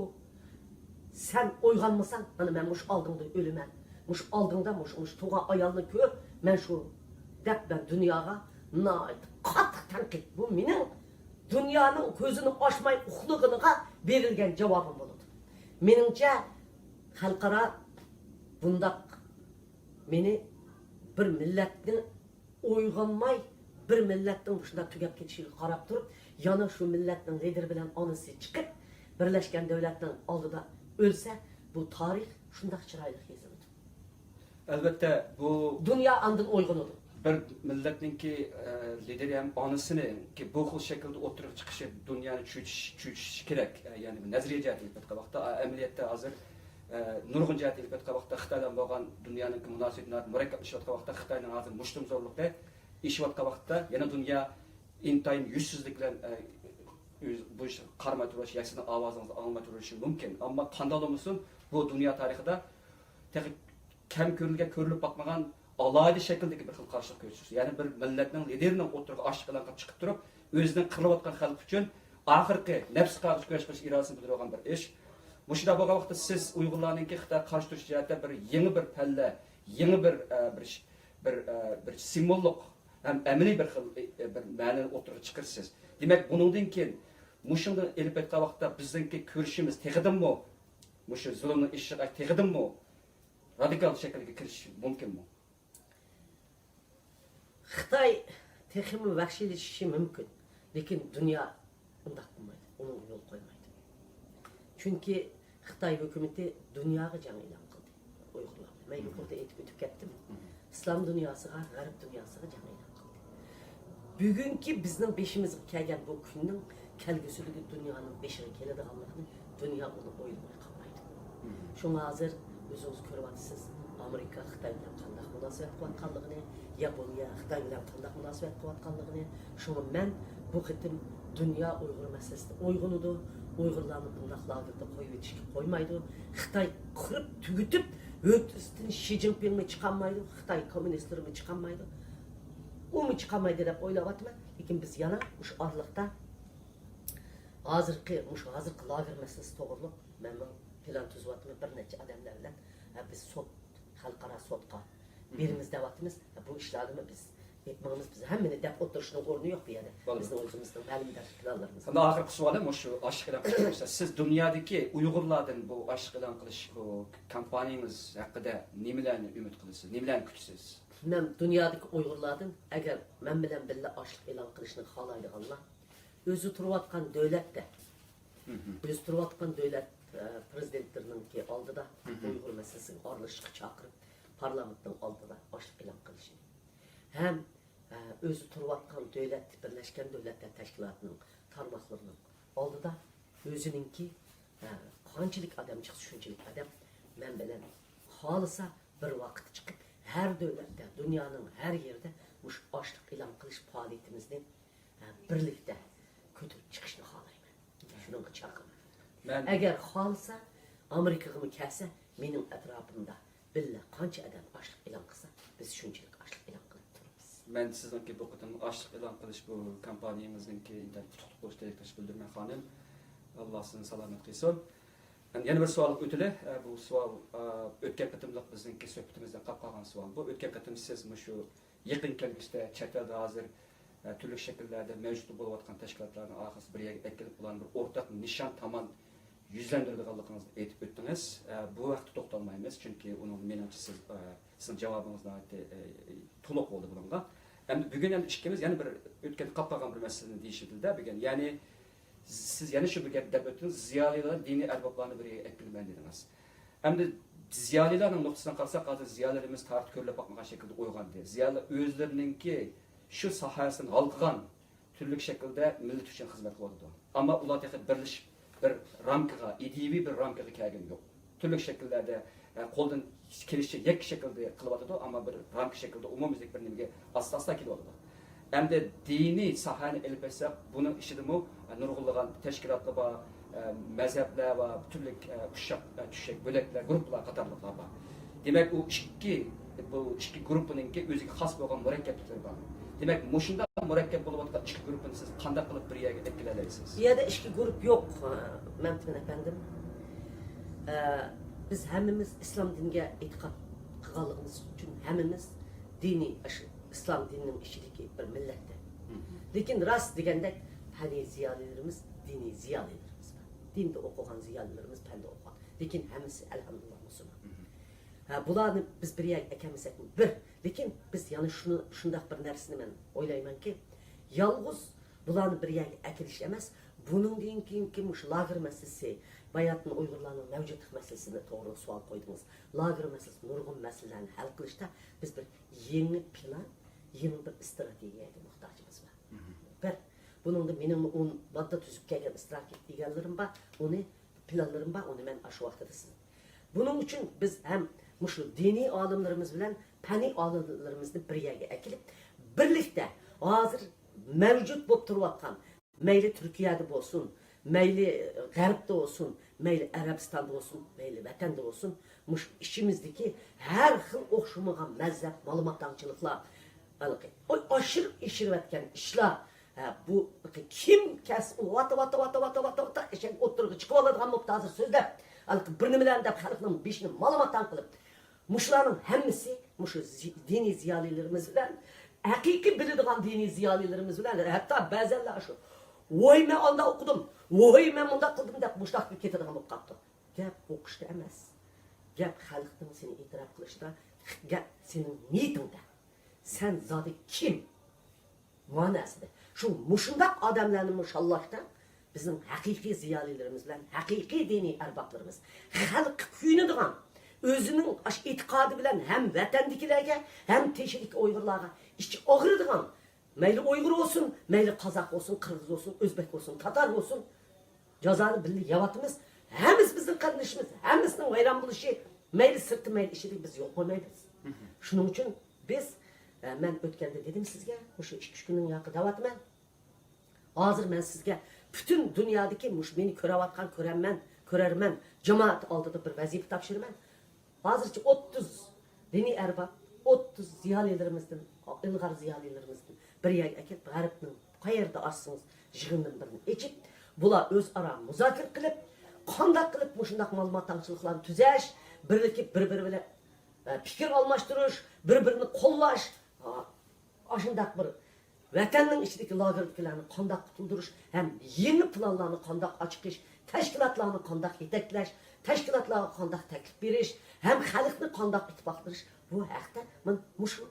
سەن ئويغانمىساڭ، مانا مەن مۇشۇ ئالدىڭدا ئۆلىمەن. مۇشۇ ئالدىڭدا مۇشۇ، مۇشۇ تۇغان ئايالنى كۆر، مەن شۇ، دەپ مەن دۇنياغا ناھايىتى قاتتىق تەنقىد. بۇ مېنىڭ دۇنيانىڭ كۆزىنى ئاچماي ئۇخلىغىنىغا بېرىلگەن جاۋابىم بولىدۇ. مېنىڭچە، خەلقئارا بۇنداق مېنى بىر مىللەتنىڭ ئويغانماي، بىر مىللەتنىڭ مۇشۇنداق تۈگەپ كېتىشىگە قاراپ تۇرۇپ، يەنە شۇ مىللەتنىڭ لىدىرى بىلەن ئانىسى چىقىپ، بىرلەشكەن دۆلەتنىڭ ئالدىدا ئۆلسە، بۇ تارىخ شۇنداق چىرايلىق يېزىلىدۇ. ئەلۋەتتە، بۇ دۇنيا ئاندىن ئويغىنىدۇ. بىر مىللەتنىڭكى، ئە، لىدىرى ھەم ئانىسىنىڭكى بۇ خىل شەكىلدە ئوتتۇرىغا چىقىشى دۇنيانى چۆچۈش، چۆچۈشى كېرەك. ئە، يەنى بىر نەزەرىيە جەھەتتىن ئېلىپ ئېيتقان ۋاقىتتا، ئە، ئەمەلىيەتتە ھازىر، ئە، نۇرغۇن جەھەتتىن ئېلىپ ئېيتقان ۋاقىتتا خىتاي بىلەن بولغان دۇنيانىڭكى مۇناسىۋىتى ناھايىتى مۇرەككەپلىشىۋاتقان ۋاقىتتا، خىتاينىڭ ھازىر مۇشتۇمزورلۇقى ئېشىۋاتقان ۋاقىتتا، يەنە دۇنيا ئىنتايىن يۈزسىزلىك بىلەن، ئە، ئۆز-، بۇ ئىشقا قارىماي تۇرۇش، يەنە سىزنىڭ ئاۋازىڭىزنى ئاڭلىماي تۇرۇشى مۇمكىن. ئەمما قانداقلا بولمىسۇن، بۇ دۇنيا تارىخىدا تېخى كەم كۆرۈلگەن، كۆرۈلۈپ باقمىغان ئالاھىدە شەكىلدىكى بىر خىل قارشىلىق كۆرسىتىش. يەنى بىر مىللەتنىڭ لىدېرىنىڭ ئوتتۇرىغا ئاشلىق ئېلان قىلىپ چىقىپ تۇرۇپ، ئۆزىنىڭ قىرىلىۋاتقان خەلقى ئۈچۈن ئاخىرقى نەپسى قايغۇسى كۈرەش قىلىش ئىرادىسىنى بىلدۈرىدىغان بىر ئىش. مۇشۇنداق بولغان ۋاقىتتا سىز ئۇيغۇرلارنىڭكى خىتايغا قارشى تۇرۇش جەھەتتە بىر يېڭى بىر پەللە، يېڭى بىر، ئە، بىر ئىش، بىر، ئە، بىر سىمۋوللۇق ھەم ئەمەلىي بىر خىل، ئە، بىر مەنىنى ئوتتۇرىغا چىقىرىسىز. دېمەك، بۇنىڭدىن كېيىن مۇشۇنى ئېلىپ ئېيتقان ۋاقىتتا بىزنىڭكى كۈرىشىمىز تېخىدىنمۇ، مۇشۇ زۇلۇمنىڭ ئېشىشىغا تېخىدىنمۇ رادىكال شەكىلگە كىرىشىش مۇمكىنمۇ؟ خىتاي تېخىمۇ ۋەھشىيلىشىشى مۇمكىن. لېكىن دۇنيا ئۇنداق قىلمايدۇ، ئۇنىڭغا يول قويمايدۇ. چۈنكى خىتاي ھۆكۈمىتى دۇنياغا جەڭ ئېلان قىلدى ئۇيغۇرلارغا. مەن يۇقىرىدا ئېيتىپ ئۆتۈپ كەتتىم. ئىسلام دۇنياسىغا، غەرب دۇنياسىغا جەڭ ئېلان قىلدى. بۈگۈنكى بىزنىڭ بېشىمىزغا كەلگەن بۇ كۈننىڭ كەلگۈسىدىكى دۇنيانىڭ بېشىغا كېلىدىغانلىقىنى دۇنيا ئۇنى ئويلىماي قالمايدۇ. شۇڭا ھازىر ئۆزىڭىز كۆرۈۋاتىسىز، ئامېرىكا خىتاي بىلەن قانداق مۇناسىۋەت قىلىۋاتقانلىقىنى، ياپونىيە خىتاي بىلەن قانداق مۇناسىۋەت قىلىۋاتقانلىقىنى. شۇڭا مەن بۇ قېتىم دۇنيا ئۇيغۇر مەسىلىسىدە ئويغىنىدۇ، ئۇيغۇرلارنى بۇنداق لاگېردا قويۇۋېتىشكە قويمايدۇ. خىتاي قىرىپ تۈگىتىپ، ھۆددىسىدىن شى جىنپىڭمۇ چىقالمايدۇ، خىتاي كوممۇنىستلىرىمۇ چىقالمايدۇ. ئۇمۇ چىقالمايدۇ دەپ ئويلاۋاتىمەن. لېكىن بىز يەنە مۇشۇ ئارىلىقتا ھازىرقى، مۇشۇ ھازىرقى لاگېر مەسىلىسى توغرۇلۇق مەنمۇ پىلان تۈزۈۋاتىمەن، بىر نەچچە ئادەملەر بىلەن. ھە، بىز سوت، خەلقئارا سوتقا بېرىمىز دەۋاتىمىز. ھە، بۇ ئىشلارنىمۇ بىز ئېيتمىغىنىمىز، بىز ھەممىنى دەپ ئولتۇرۇشنىڭ ئورنى يوق بۇ يەردە. بولىدۇ. بىزنىڭ ئۆزىمىزنىڭ مەلۇم بىر پىلانلىرىمىز بار. ئەمدى ئاخىرقى سوئالىم مۇشۇ ئاشلىق ئېلان قىلىش توغرىسىدا. سىز دۇنيادىكى ئۇيغۇرلاردىن بۇ ئاشلىق ئېلان قىلىش بۇ كامپانىيىمىز ھەققىدە نېمىلەرنى ئۈمىد قىلىسىز، نېمىلەرنى كۈتىسىز؟ مەن دۇنيادىكى ئۇيغۇرلاردىن، ئەگەر مەن بىلەن بىللە ئاشلىق ئېلان قىلىشنى خالايدىغانلار، ئۆزى تۇرۇۋاتقان دۆلەتتە، ئۆزى تۇرۇۋاتقان دۆلەت، ئە، پرېزىدېنتلىرىنىڭكى ئالدىدا ئۇيغۇر مەسىلىسىگە ئارىلىشىشقا چاقىرىپ، پارلامېنتنىڭ ئالدىدا ئاشلىق ئېلان قىلىشنى ھەم، ئە، ئۆزى تۇرۇۋاتقان دۆلەت، بىرلەشكەن دۆلەتلەر تەشكىلاتىنىڭ تارماقلىرىنىڭ ئالدىدا ئۆزىنىڭكى، ئە، قانچىلىك ئادەم چىقسا، شۇنچىلىك ئادەم مەن بىلەن خالىسا بىر ۋاقىت چىقىپ، ھەر دۆلەتتە، دۇنيانىڭ ھەر يېرىدە مۇشۇ ئاشلىق ئېلان قىلىش پائالىيىتىمىزنى، ئە، بىرلىكتە كۆتۈرۈپ چىقىشنى خالايمەن. شۇنىڭغا چاقىرىمەن. مەن ئەگەر خالىسا، ئامېرىكىغىمۇ كەلسە، مېنىڭ ئەتراپىمدا بىللە قانچە ئادەم ئاشلىق ئېلان قىلسا، بىز شۇنچىلىك ئاشلىق ئېلان قىلىپ تۇرىمىز. مەن سىزنىڭكى بۇ قېتىمقى ئاشلىق ئېلان قىلىش بۇ كامپانىيىڭىزنىڭكى ئىنتايىن ئۇتۇقلۇق بولۇشىدىن تىلەكداشلىق بىلدۈرىمەن، خانىم. ئاللا سىزنى سالامەت قىلسۇن. ئەمدى يەنە بىر سوئالغا ئۆتىلى. ئە، بۇ سوئال، ئە، ئۆتكەن قېتىملىق بىزنىڭكى سۆھبىتىمىزدىن قاپ قالغان سوئال. بۇ ئۆتكەن قېتىم سىز مۇشۇ يېقىن كەلگۈسىدە چەت ئەلدە ھازىر، ئە، تۈرلۈك شەكىللەردە مەۋجۇت بولۇۋاتقان تەشكىلاتلارنى ئاخىرسى بىر يەرگە ئەكېلىپ، ئۇلارنى بىر ئورتاق نىشان تامان يۈزلەندۈرىدىغانلىقىڭىزنى ئېيتىپ ئۆتتىڭىز. ئە، بۇ ھەقتە توختالمايمىز، چۈنكى ئۇنىڭ مېنىڭچە سىز، ئە، سىزنىڭ جاۋابىڭىز ناھايىتى، ئە، تولۇق بولدى بۇنىڭغا. ئەمدى بۈگۈن ئەمدى ئىككىمىز يەنە بىر ئۆتكەن قاپ قالغان بىر مەسىلىنى دېيىشىۋېتىلدى بۈگۈن. يەنى سىز يەنە شۇ بىر گەپنى دەپ ئۆتتىڭىز، زىيالىيلار، دىنىي ئەربابلارنى بىر يەرگە ئەكىلىمەن دېدىڭىز. ئەمدى زىيالىيلارنىڭ نۇقتىسىدىن قارىساق، ھازىر زىيالىيلىرىمىز تارىختا كۆرۈلۈپ باقمىغان شەكىلدە ئويغاندى. زىيالىيلار ئۆزلىرىنىڭكى شۇ ساھەسىدىن ھالقىغان تۈرلۈك شەكىلدە مىللىتى ئۈچۈن خىزمەت قىلىۋاتىدۇ. ئەمما ئۇلار تېخى بىرلىشىپ بىر رامكىغا، ئىدىيىۋى بىر رامكىغا كەلگىنى يوق. تۈرلۈك شەكىللەردە، ئە، قولدىن كېلىشىچە يەككە شەكىلدە قىلىۋاتىدۇ، ئەمما بىر رامكا شەكلىدە ئومۇميۈزلۈك بىر نېمىگە ئاستا-ئاستا كېلىۋاتىدۇ. ئەمدى دىنىي ساھەنى ئېلىپ ئېيتساق، بۇنىڭ ئىچىدىمۇ، ئە، نۇرغۇنلىغان تەشكىلاتلار بار، ئە، مەزھەپلەر بار، تۈرلۈك، ئە، ئۇششاق، ئە، چۈشەك بۆلەكلەر، گۇرۇپپىلار قاتارلىقلار بار. دېمەك، ئۇ ئىككى، بۇ ئىككى گۇرۇپپىنىڭكى ئۆزىگە خاس بولغان مۇرەككەپلىكلىرى بار. دېمەك، مۇشۇنداق مۇرەككەپ بولۇۋاتقان ئىككى گۇرۇپپىنى سىز قانداق قىلىپ بىر يەرگە ئەكېلەلەيسىز؟ بۇ يەردە ئىككى گۇرۇپ يوق، مەمتىمىن ئەپەندىم. ئە، بىز ھەممىمىز ئىسلام دىنىگە ئېتىقاد قىلغانلىقىمىز ئۈچۈن ھەممىمىز دىنىي، ئاشۇ ئىسلام دىنىنىڭ ئىچىدىكى بىر مىللەتتە. لېكىن راست دېگەندەك، پەننىي زىيالىيلىرىمىز، دىنىي زىيالىيلىرىمىز بار. دىندا ئوقۇغان زىيالىيلىرىمىز، پەندە ئوقۇغان. لېكىن ھەممىسى، ئەلھەمدۇلىللا، مۇسۇلمان. ھە، بۇلارنى بىز بىر يەرگە ئەكەلمىسەكمۇ بىر. لېكىن بىز يەنە شۇنى، شۇنداق بىر نەرسىنى مەن ئويلايمەنكى، يالغۇز بۇلارنى بىر يەرگە ئەكېلىش ئەمەس، بۇنىڭدىن كېيىنكى مۇشۇ لاگېر مەسىلىسى، باياتىن ئۇيغۇرلارنىڭ مەۋجۇتلۇق مەسىلىسىنى توغرۇلۇق سوئال قويدىڭىز. لاگېر مەسىلىسى نۇرغۇن مەسىلىلەرنى ھەل قىلىشتا بىز بىر يېڭى پىلان، يېڭى بىر ئىستراتېگىيەگە موھتاجىمىز بار. بىر، بۇنىڭدا مېنىڭمۇ ئۇن ماددا تۈزۈپ كەلگەن ئىستراتېگىيەلىرىم بار، ئۇنى، پىلانلىرىم بار، ئۇنى مەن ئاشۇ ۋاقتىدا سىز بۇنىڭ ئۈچۈن بىز ھەم مۇشۇ دىنىي ئالىملىرىمىز بىلەن پەننىي ئالىملىرىمىزنى بىر يەرگە ئەكېلىپ، بىرلىكتە ھازىر مەۋجۇت بولۇپ تۇرۇۋاتقان، مەيلى تۈركىيەدە بولسۇن، مەيلى غەربتە بولسۇن، مەيلى ئەرەبىستاندا بولسۇن، مەيلى ۋەتەندە بولسۇن، مۇشۇ ئىچىمىزدىكى ھەر خىل ئوخشىمىغان مەزھەپ، مالىماتاڭچىلىقلار، ھېلىقى، ئاي، ئاشۇرۇپ ئېشىرىۋەتكەن ئىشلار، ھە، بۇ كىم كەس-، ۋاتا، ۋاتا، ۋاتا، ئەشەگە ئوتتۇرىغا چىقىۋالىدىغان بولۇپتۇ ھازىر سۆزلەپ. ھېلىقى بىر نېمىلەرنى دەپ خەلقنىڭ بېشىنى مالىماتاڭ قىلىپ، مۇشۇلارنىڭ ھەممىسى مۇشۇ زى-، دىنىي زىيالىيلىرىمىز بىلەن، ھەقىقىي بىلىدىغان دىنىي زىيالىيلىرىمىز بىلەن، ھەتتا بەزەنلەر شۇ، ۋوي، مەن ئانداق ئوقۇدۇم، ۋوي، مەن مۇنداق قىلدىم دەپ مۇشۇنداق قىلىپ كېتىدىغان بولۇپ قاپتۇ. گەپ ئوقۇشتا ئەمەس. گەپ خەلقنىڭ سېنى ئېتىراپ قىلىشىدا، گەپ سېنىڭ نىيىتىڭدە. سەن زادى كىم؟ ماناسىدا شۇ مۇشۇنداق ئادەملەرنىمۇ شاللاشتا بىزنىڭ ھەقىقىي زىيالىيلىرىمىز بىلەن ھەقىقىي دىنىي ئەربابلىرىمىز، خەلققە كۆيۈنىدىغان، ئۆزىنىڭ ئاشۇ ئېتىقادى بىلەن ھەم ۋەتەندىكىلەرگە، ھەم تېشىدىكى ئۇيغۇرلارغا ئىچى ئاغرىدىغان، مەيلى ئۇيغۇر بولسۇن، مەيلى قازاق بولسۇن، قىرغىز بولسۇن، ئۆزبەك بولسۇن، تاتار بولسۇن، جازانى بىللە يەۋاتىمىز. ھەممىسى بىزنىڭ قېرىندىشىمىز، ھەممىسىنىڭ ۋەيران بولۇشى، مەيلى سىرتتا، مەيلى ئىچىدە بىز يول قويمايمىز. شۇنىڭ ئۈچۈن بىز، ئە، مەن ئۆتكەندە دېدىم سىزگە، مۇشۇ ئىككى ئۈچ كۈننىڭ ياقى دەۋاتىمەن. ھازىر مەن سىزگە پۈتۈن دۇنيادىكى مۇشۇ مېنى كۆرۈۋاتقان كۆرەرمەن، كۆرەرمەن جامائەت ئالدىدا بىر ۋەزىپە تاپشۇرىمەن. ھازىرچە ئوتتۇز دىنىي ئەرباب، ئوتتۇز زىيالىيلىرىمىزدىن، ئىلغار زىيالىيلىرىمىزدىن بىر يەرگە ئەكېلىپ، غەربنىڭ قەيەردە ئاچسىڭىز يىغىنىدىن بىرنى ئېچىپ، بۇلار ئۆزئارا مۇزاكىرە قىلىپ، قانداق قىلىپ مۇشۇنداق مالىماتاڭچىلىقلارنى تۈزەش، بىرلىكىپ بىر-بىرى بىلەن، ئە، پىكىر ئالماشتۇرۇش، بىر-بىرىنى قوللاش، ئا، ئاشۇنداق بىر ۋەتەننىڭ ئىچىدىكى لاگېردىكىلەرنى قانداق قۇتۇلدۇرۇش ھەم يېڭى پىلانلارنى قانداق ئاچىقىش، تەشكىلاتلارنى قانداق يېتەكلەش، تەشكىلاتلارغا قانداق تەكلىپ بېرىش ھەم خەلقنى قانداق ئىتتىپاقلىنىش، بۇ ھەقتە مانا مۇشۇ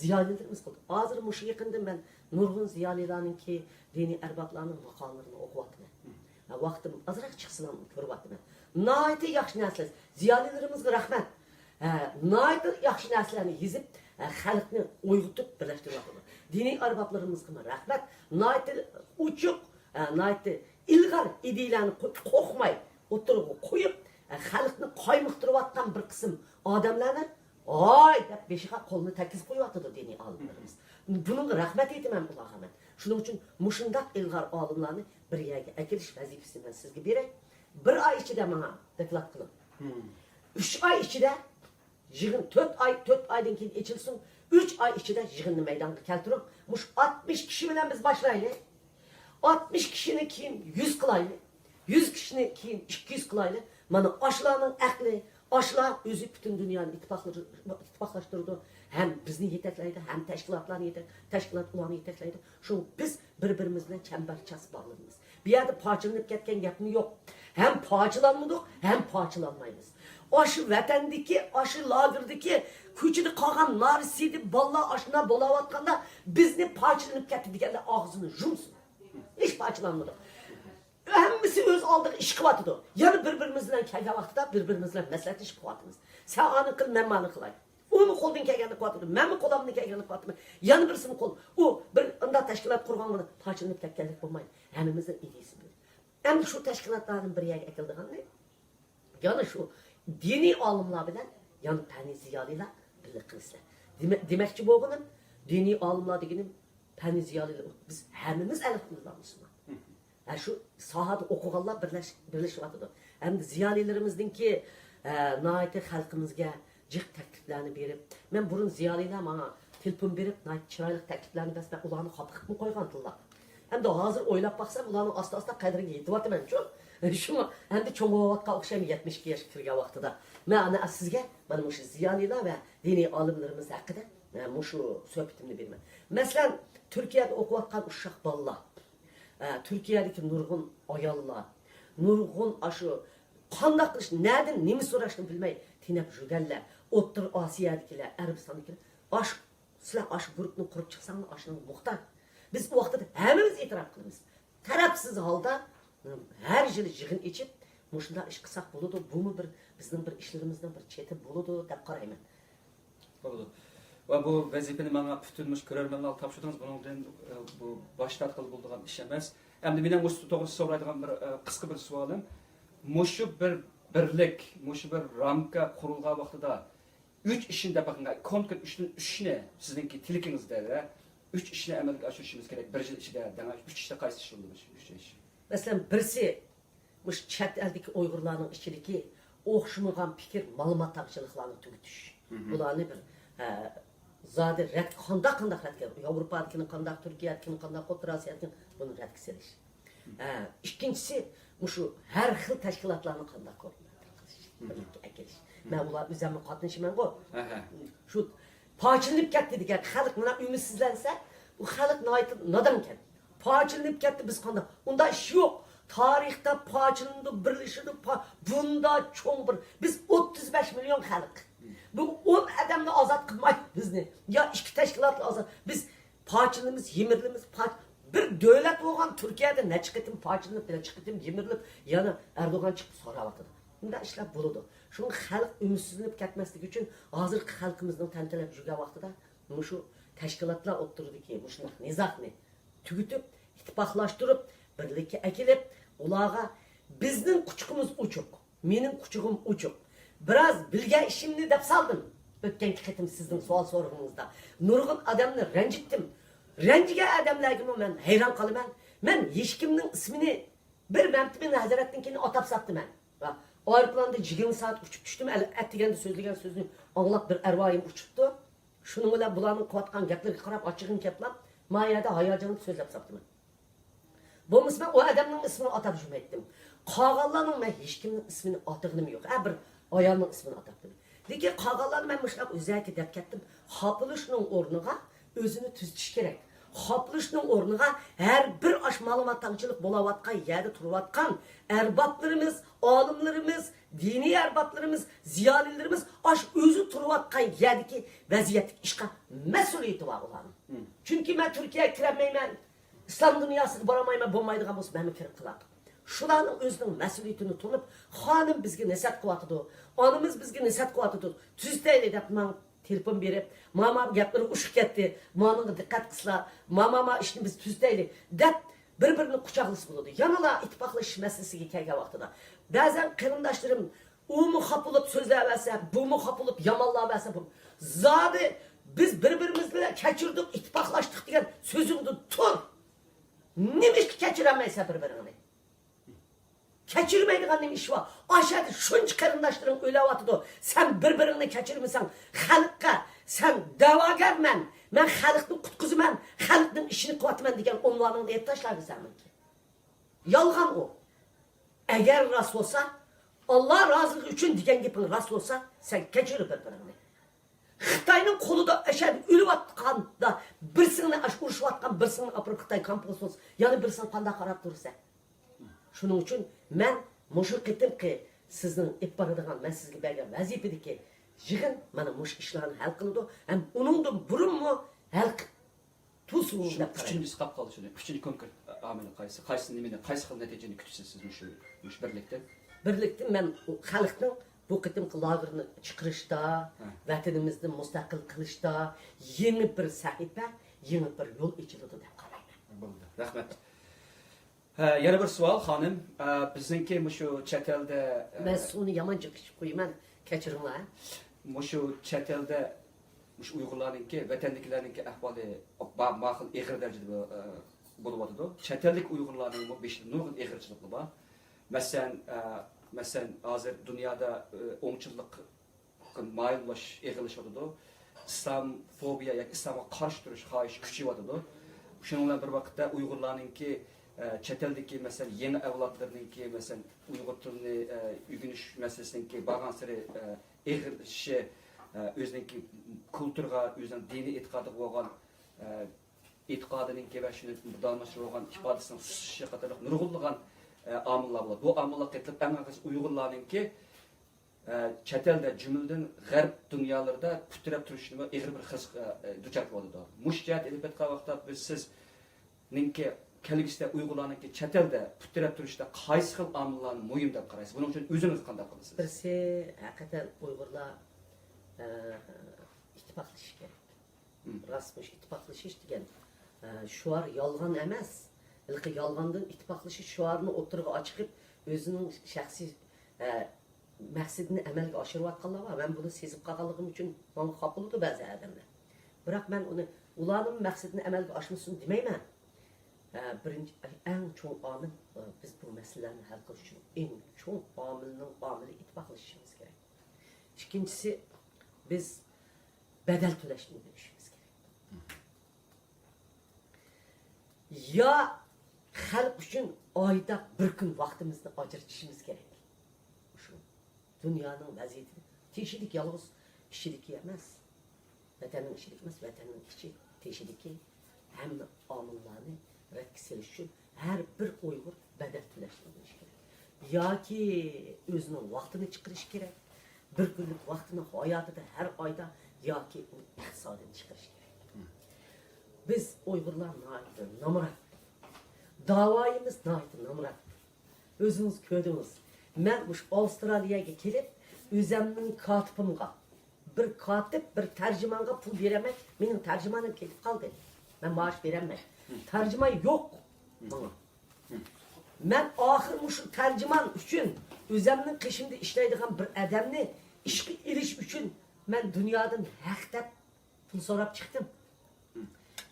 زىيالىيلىرىمىز قىلدى. ھازىر مۇشۇ يېقىندا مەن نۇرغۇن زىيالىيلارنىڭكى، دىنىي ئەربابلارنىڭ ماقالىلىرىنى ئوقۇۋاتىمەن. ھە، ۋاقتىم ئازراق چىقسىلا كۆرۈۋاتىمەن. ناھايىتى ياخشى نەرسىلەر. زىيالىيلىرىمىزغا رەھمەت. ھە، ناھايىتى ياخشى نەرسىلەرنى يېزىپ، ھە، خەلقنى ئويغىتىپ بىرلەشتۈرۈۋاتىدۇ. دىنىي ئەربابلىرىمىزغىمۇ رەھمەت. ناھايىتى ئوچۇق، ھە، ناھايىتى ئىلغار ئىدىيەلەرنى قو-، قورقماي ئوتتۇرىغا قويۇپ، ھە، خەلقنى قايمۇقتۇرۇۋاتقان بىر قىسىم ئادەملەرنى ھاي دەپ بېشىغا قولىنى تەگكۈزۈپ قويۇۋاتىدۇ دىنىي ئالىملىرىمىز. بۇنىڭغا رەھمەت ئېيتىمەن ئۇلارغا مەن. شۇنىڭ ئۈچۈن مۇشۇنداق ئىلغار ئالىملارنى بىر يەرگە ئەكېلىش ۋەزىپىسىنى مەن سىزگە بېرەي. بىر ئاي ئىچىدە ماڭا دوكلات قىلىڭ. ئۈچ ئاي ئىچىدە يىغىن، تۆت ئاي، تۆت ئايدىن كېيىن ئېچىلسۇن. ئۈچ ئاي ئىچىدە يىغىننى مەيدانغا كەلتۈرۈڭ. مۇشۇ ئاتمىش كىشى بىلەن بىز باشلايلى. ئاتمىش كىشىنى كېيىن يۈز قىلايلى. يۈز كىشىنى كېيىن ئىككى يۈز قىلايلى. مانا ئاشۇلارنىڭ ئەقلى، ئاشۇلار ئۆزى پۈتۈن دۇنيانى ئىتتىپاقلىرى-، ئىتتىپاقلاشتۇرىدۇ. ھەم بىزنى يېتەكلەيدۇ، ھەم تەشكىلاتلارنى يېتەك-، تەشكىلات ئۇلارنى يېتەكلەيدۇ. شۇڭا بىز بىر-بىرىمىز بىلەن چەمبەرچاس باغلىنىمىز. بۇ يەردە پارچىلىنىپ كەتكەن گەپمۇ يوق. ھەم پارچىلانمىدۇق، ھەم پارچىلانمايمىز. ئاشۇ ۋەتەندىكى، ئاشۇ لاگېردىكى، كوچىدا قالغان نارسىدى بالىلار ئاشۇنداق بولاۋاتقاندا، بىزنى پارچىلىنىپ كەتتى دېگەنلەر ئاغزىنى يۇمسۇن. ھېچ پارچىلانمىدۇق. ھەممىسى ئۆز ئالدىغا ئىش قىلىۋاتىدۇ. يەنە بىر-بىرىمىز بىلەن كەلگەن ۋاقتىدا بىر-بىرىمىز بىلەن مەسلىھەتلىشىپ قىلىۋاتىمىز. سەن ئانى قىل، مەن مانى قىلاي. ئۇمۇ قولدىن كەلگەننى قىلىۋاتىدۇ، مەنمۇ قولۇمدىن كەلگەننى قىلىۋاتىمەن. يەنە بىرسىمۇ قول. ئۇ بىر ئۇنداق تەشكىلات قۇرغانغىنا پارچىلىنىپ كەتكەنلىك بولماي، ھەممىمىزنىڭ ئىدىيىسى بىر. ئەمدى شۇ تەشكىلاتلارنى بىر يەرگە ئەكېلىدىغاننى يەنە شۇ دىنىي ئالىملار بىلەن يەنە پەننىي زىيالىيلار بىللە قىلىسىلەر. دېمە-، دېمەكچى بولغىنىم، دىنىي ئالىملار دېگىنىم پەننىي زىيالىيلار، بىز ھەممىمىز ئەلھەمدۇلىللا مۇسۇلمان. ھە، شۇ ساھەدە ئوقۇغانلار بىرلەش-، بىرلىشىۋاتىدۇ. ئەمدى زىيالىيلىرىمىزنىڭكى، ئە، ناھايىتى خەلقىمىزگە جىق تەكلىپلەرنى بېرىپ، مەن بۇرۇن زىيالىيلار ماڭا تېلېفون بېرىپ، ناھايىتى چىرايلىق تەكلىپلەرنى بەرسە، مەن ئۇلارنى خاپا قىلىپمۇ قويغانتىملا. ئەمدى ھازىر ئويلاپ باقسام، ئۇلارنىڭ ئاستا-ئاستا قەدرىگە يېتىۋاتىمەنچۇ. شۇڭا ئەمدى چوڭ بولۇۋاتقان ئوخشايمەن، يەتمىش ئىككى ياشقا كىرگەن ۋاقتىدا. مەن ئەنە سىزگە مانا مۇشۇ زىيالىيلار ۋە دىنىي ئالىملىرىمىز ھەققىدە، ئە، مۇشۇ سۆھبىتىمنى بېرىمەن. مەسىلەن، تۈركىيەدە ئوقۇۋاتقان ئۇششاق بالىلار، ئە، تۈركىيەدىكى نۇرغۇن ئاياللار، نۇرغۇن ئاشۇ قانداق قىلىش، نەدىن نېمە سوراشنى بىلمەي تېنەپ يۈرگەنلەر، ئوتتۇرا ئاسىيادىكىلەر، ئەرەبىستاندىكىلەر، ئاشۇ سىلەر ئاشۇ گۇرۇپنى قۇرۇپ چىقساڭلار، ئاشۇنىڭغا موھتاج. بىز ئۇ ۋاقىتتا ھەممىمىز ئېتىراپ قىلىمىز. تەرەپسىز ھالدا ھەر يىلى يىغىن ئېچىپ، مۇشۇنداق ئىش قىلساق بولىدۇ، بۇمۇ بىر بىزنىڭ بىر ئىشلىرىمىزنىڭ بىر چېتى بولىدۇ دەپ قارايمەن. بولىدۇ. ۋە بۇ ۋەزىپىنى ماڭا پۈتۈن مۇشۇ كۆرەرمەنلەرگە تاپشۇردىڭىز. بۇنىڭدىن، ئە، بۇ باش تارتقىلى بولىدىغان ئىش ئەمەس. ئەمدى مېنىڭ مۇشۇ توغرىسىدا سورايدىغان بىر، ئە، قىسقا بىر سوئالىم. مۇشۇ بىر بىرلىك، مۇشۇ بىر رامكا قۇرۇلغان ۋاقتىدا ئۈچ ئىشنى دەپ بېقىڭ. كونكرېت ئۈچتىن ئۈچنى سىزنىڭكى تىلىكىڭىزدە ۋە ئۈچ ئىشنى ئەمەلگە ئاشۇرۇشىمىز كېرەك بىر يىل ئىچىدە دەڭە. ئۈچ ئىشتا قايسى ئىش بولىدۇ مۇشۇ ئۈچ ئىش؟ مەسىلەن، بىرسى، مۇشۇ چەت ئەلدىكى ئۇيغۇرلارنىڭ ئىچىدىكى ئوخشىمىغان پىكىر، مالىماتاڭچىلىقلارنى تۈگىتىش. بۇلارنى بىر، ھە، زادى رەت، قانداق، قانداق رەت كېلىدۇ؟ ياۋروپادىكىنى قانداق، تۈركىيەدىكىنى قانداق، ئوتتۇرا ئاسىيادىكىنى، بۇنى رەتكە سېلىش. ھە، ئىككىنچىسى، مۇشۇ ھەر خىل تەشكىلاتلارنى قانداق كوردىناتور قىلىش، بىرلىككە ئەكېلىش. مەن ئۇلار ئۆزۈممۇ قاتنىشىمەنغۇ. شۇ پارچىلىنىپ كەتتى دېگەن خەلق مانا ئۈمىدسىزلەنسە، بۇ خەلق ناھايىتى نادانكەن. پارچىلىنىپ كەتتى، بىز قانداق؟ ئۇنداق ئىش يوق. تارىختا پارچىلىنىدۇ، بىرلىشىدۇ، پا-، بۇنداق چوڭ بىر، بىز ئوتتۇز بەش مىليون خەلق. بۇ ئون ئادەمنى ئازاد قىلمايدۇ بىزنى. يا ئىككى تەشكىلاتلا ئازاد. بىز پارچىلىنىمىز، يىمىرىلىمىز، پار-، بىر دۆلەت بولغان تۈركىيەدە نەچچە قېتىم پارچىلىنىپ، نەچچە قېتىم يىمىرىلىپ، يەنە ئەردوغان چىقىپ سوراۋاتىدۇ. مۇنداق ئىشلار بولىدۇ. شۇڭا خەلق ئۈمىدسىزلىنىپ كەتمەسلىكى ئۈچۈن، ھازىرقى خەلقىمىزنىڭ تەنتەلەپ يۈرگەن ۋاقتىدا مۇشۇ تەشكىلاتلار ئوتتۇرىدىكى مۇشۇنداق نىزاقنى تۈگىتىپ، ئىتتىپاقلاشتۇرۇپ، بىرلىككە ئەكېلىپ، ئۇلارغا بىزنىڭ قۇچىقىمىز ئوچۇق، مېنىڭ قۇچىقىم ئوچۇق. بىراز بىلگەن ئىشىمنى دەپ سالدىم. ئۆتكەنكى قېتىم سىزنىڭ سوئال سورىغىنىڭىزدا نۇرغۇن ئادەمنى رەنجىتتىم. رەنجىگەن ئادەملەرگىمۇ مەن ھەيران قالىمەن. مەن ھېچكىمنىڭ ئىسمىنى بىر مەمتىمىن ھەزرەتنىڭكىنى ئاتاپ ساپتىمەن. ئايروپىلاندا يىگىرمە سائەت ئۇچۇپ چۈشتۈم، ئەتىگەندە سۆزلىگەن سۆزنى ئاڭلاپ بىر ئەرۋايىم ئۇچۇپتۇ. شۇنىڭ بىلەن بۇلارنىڭ قىلىۋاتقان گەپلىرىگە قاراپ ئاچچىقىم كەپلا، ما يەردە ھاياجانلىق سۆزلەپ ساپتىمەن. بولمىسا مەن ئۇ ئادەمنىڭ ئىسمىنى ئاتاپ يۈرمەيتتىم. قالغانلارنىڭ مەن ھېچكىمنىڭ ئىسمىنى ئاتىغىنىم يوق. ھە، بىر ئايالنىڭ ئىسمىنى ئاتاپتىمەن. لېكىن قالغانلارنى مەن مۇشۇنداق ئۆزەكى دەپ كەتتىم. خاپىلىشنىڭ ئورنىغا ئۆزىنى تۈزىتىش كېرەك. خاپىلىشنىڭ ئورنىغا ھەر بىر ئاش مالىماتاڭچىلىق بولاۋاتقان يەردە تۇرۇۋاتقان ئەربابلىرىمىز، ئالىملىرىمىز، دىنىي ئەربابلىرىمىز، زىيالىيلىرىمىز ئاش ئۆزى تۇرۇۋاتقان يەردىكى ۋەزىيەتتىكى ئىشقا مەسئۇلىيىتى بار ئۇلارنىڭ. مم. چۈنكى مەن تۈركىيەگە كىرەلمەيمەن، ئىسلام دۇنياسىغا بارالمايمەن، بولمايدىغان بولسا مەنمۇ كىرىپ قىلاي. شۇلارنىڭ ئۆزىنىڭ مەسئۇلىيىتىنى تونۇپ، خانىم بىزگە نەسىھەت قىلىۋاتىدۇ، ئانىمىز بىزگە نەسىھەت قىلىۋاتىدۇ، تۈزىتەيلى دەپ ماڭا تېلېفون بېرىپ، ماما گەپلىرى ئۇشۇپ كەتتى، مانىڭغا دىققەت قىلسىلا، ماما ما ئىشنى بىز تۈزىتەيلى دەپ بىر-بىرىنى قۇچاقلىسا بولىدۇ. يەنىلا ئىتتىپاقلىشىش مەسىلىسىگە كەلگەن ۋاقتىدا، بەزەن قېرىنداشلىرىم ئۇمۇ خاپا بولۇپ سۆزلەۋەرسە، بۇمۇ خاپا بولۇپ يامانلاۋەرسە، بۇ زادى بىز بىر-بىرىمىز بىلەن كەچۈردۇق، ئىتتىپاقلاشتۇق دېگەن سۆزۈڭدىن تۇر. نېمىشقا كەچۈرەلمەيسەن بىر-بىرىڭنى؟ كەچۈرمەيدىغان نېمە ئىش بار؟ ئاشەدە شۇنچە قېرىنداشلىرىڭ ئۆلۈۋاتىدۇ. سەن بىر-بىرىڭنى كەچۈرمىسەڭ، خەلققە سەن دەۋاگەرمەن، مەن خەلقنى قۇتقۇزىمەن، خەلقنىڭ ئىشىنى قىلىۋاتىمەن دېگەن ئۇنۋانىڭنى ئېلىپ تاشلايمەن سەنمۇكى. يالغان ئۇ. ئەگەر راست بولسا، ئاللا رازىلىقى ئۈچۈن دېگەن گېپىڭ راست بولسا، سەن كەچۈر بىر-بىرىڭنى. خىتاينىڭ قولىدا ئەشەدە ئۆلۈۋاتقاندا، بىرسىڭنى ئاش ئۇرۇشۇۋاتقان بىرسىڭنى ئاپىرىپ خىتاي كامپىغا سولسا، يەنە بىرسىڭ قانداق قاراپ تۇرىسەن؟ شۇنىڭ ئۈچۈن مەن مۇشۇ قېتىمقى سىزنىڭ ئېلىپ بارىدىغان، مەن سىزگە بەرگەن ۋەزىپىدىكى يىغىن مانا مۇشۇ ئىشلارنى ھەل قىلىدۇ ھەم ئۇنىڭدىن بۇرۇنمۇ ھەل قىلىپ تۇرسۇن دەپ قارايمەن. ئۈچىنچىسى قاپ قالدى شۇنى. ئۈچىنچى كونكرېت ئامىل قايسى؟ قايسى نېمىنى، قايسى خىل نەتىجىنى كۈتىسىز سىز مۇشۇ، مۇشۇ بىرلىكتىن؟ بىرلىكتىن مەن خەلقنىڭ بۇ قېتىمقى لاگېرنى چىقىرىشتا، ھە، ۋەتىنىمىزنى مۇستەقىل قىلىشتا يېڭى بىر سەھىپە، يېڭى بىر يول ئېچىلىدۇ دەپ قارايمەن. بولدى. رەھمەت. ھە، يەنە بىر سوئال، خانىم. ئە، بىزنىڭكى مۇشۇ چەت ئەلدە، ئە، مەن سۇنى يامان جىق ئىچىپ قويىمەن، كەچۈرۈڭلار. مۇشۇ چەت ئەلدە مۇشۇ ئۇيغۇرلارنىڭكى، ۋەتەندىكىلەرنىڭكى ئەھۋالى با-، ماقۇل ئېغىر دەرىجىدە بو-، ئە، بولۇۋاتىدۇ. چەت ئەللىك ئۇيغۇرلارنىڭمۇ بېشىدا نۇرغۇن ئېغىرچىلىقلار بار. مەسىلەن، ئە، مەسىلەن، ھازىر دۇنيادا، ئە، ئوڭچىللىق مايىل بولۇش ئېغىرلىشىۋاتىدۇ. ئىسلامفوبىيە ياكى ئىسلامغا قارشى تۇرۇش خاھىشى كۈچىيىۋاتىدۇ. شۇنىڭ بىلەن بىر ۋاقىتتا ئۇيغۇرلارنىڭكى، ئە، چەت ئەلدىكى، مەسىلەن، يېڭى ئەۋلادلىرىنىڭكى، مەسىلەن، ئۇيغۇر تىلىنى، ئە، ئۆگىنىش مەسىلىسىنىڭكى بارغانسېرى، ئە، ئېغىرلىشىشى، ئە، ئۆزىنىڭكى كۇلتۇرىغا، ئۆزىنىڭ دىنىي ئېتىقادىغا بولغان، ئە، ئېتىقادىنىڭكى ۋە شۇنى داۋاملاشتۇرۇپ بولغان ئىپادىسىنىڭ سۇسلىشىشى قاتارلىق نۇرغۇنلىغان، ئە، ئامىللار بولىدۇ. بۇ ئامىللار قېتىلىپ ئەڭ ئاساسىي ئۇيغۇرلارنىڭكى ئە، چەت ئەلدە، جۈملىدىن غەرب دۇنيالىرىدا پۇت تىرەپ تۇرۇشنىمۇ ئېغىر بىر خىس-، ئە، ئە، دۇچار قىلىۋاتىدۇ. مۇشۇ جەھەتتە ئېلىپ ئېيتقان ۋاقىتتا بىز سىزنىڭكى كەلگۈسىدە ئۇيغۇرلارنىڭكى چەت ئەلدە پۇت تىرەپ تۇرۇشتا قايسى خىل ئامىللارنى مۇھىم دەپ قارايسىز؟ بۇنىڭ ئۈچۈن ئۆزىڭىز قانداق قىلىسىز؟ بىرسى، ھەقىقەتەن ئۇيغۇرلار، ئە، ئىتتىپاقلىشىشى كېرەك. مم. راست، مۇشۇ ئىتتىپاقلىشىش دېگەن، ئە، شوئار يالغان ئەمەس. ھېلىقى يالغاندىن ئىتتىپاقلىشىش شوئارىنى ئوتتۇرىغا ئاچىقىپ، ئۆزىنىڭ شەخسىي، ئە، مەقسىتىنى ئەمەلگە ئاشۇرۇۋاتقانلار بار. مەن بۇنى سېزىپ قالغانلىقىم ئۈچۈن ماڭا خاپا بولىدۇ بەزى ئادەملەر. بىراق مەن ئۇنى، ئۇلارنىڭ مەقسىتىنى ئەمەلگە ئاشمىسۇن دېمەيمەن. ئە، بىرىنچى، ئەڭ چوڭ ئامىل، ئە، بىز بۇ مەسىلىلەرنى ھەل قىلىش ئۈچۈن ئەڭ چوڭ ئامىلنىڭ ئامىلى ئىتتىپاقلىشىشىمىز كېرەك. ئىككىنچىسى، بىز بەدەل تۆلەشنى ئۆگىنىشىمىز كېرەك. يا خەلق ئۈچۈن ئايدا بىر كۈن ۋاقتىمىزنى ئاجرىتىشىمىز كېرەك. شۇ دۇنيانىڭ ۋەزىيىتىنى تېشىدىكى يالغۇز ئىچىدىكى ئەمەس، ۋەتەننىڭ ئىچىدىكى ئەمەس، ۋەتەننىڭ ئىچى، تېشىدىكى ھەممە ئامىللارنى رەتكە سېلىش ئۈچۈن ھەر بىر ئۇيغۇر بەدەل تۆلەشنى بىلىشى كېرەك. ياكى ئۆزىنىڭ ۋاقتىنى چىقىرىشى كېرەك. بىر كۈنلۈك ۋاقتىنى ھاياتىدا ھەر ئايدا ياكى ئۇنى ئىقتىسادىنى چىقىرىشى كېرەك. بىز ئۇيغۇرلار ناھايىتى نامرات. داۋايىمىز ناھايىتى نامرات. ئۆزىڭىز كۆردىڭىز. مەن مۇشۇ ئاۋسترالىيەگە كېلىپ، ئۆزەمنىڭ كاتىپىمغا، بىر كاتىپ، بىر تەرجىمانغا پۇل بېرەلمەي، مېنىڭ تەرجىمانىم كېتىپ قالدى. مەن مائاش بېرەلمەي. تەرجىمان يوق ماڭا. مەن ئاخىر مۇشۇ تەرجىمان ئۈچۈن، ئۆزەمنىڭ قېشىمدا ئىشلەيدىغان بىر ئادەمنى ئىشقا ئېلىش ئۈچۈن مەن دۇنيادىن ھەق دەپ پۇل سوراپ چىقتىم.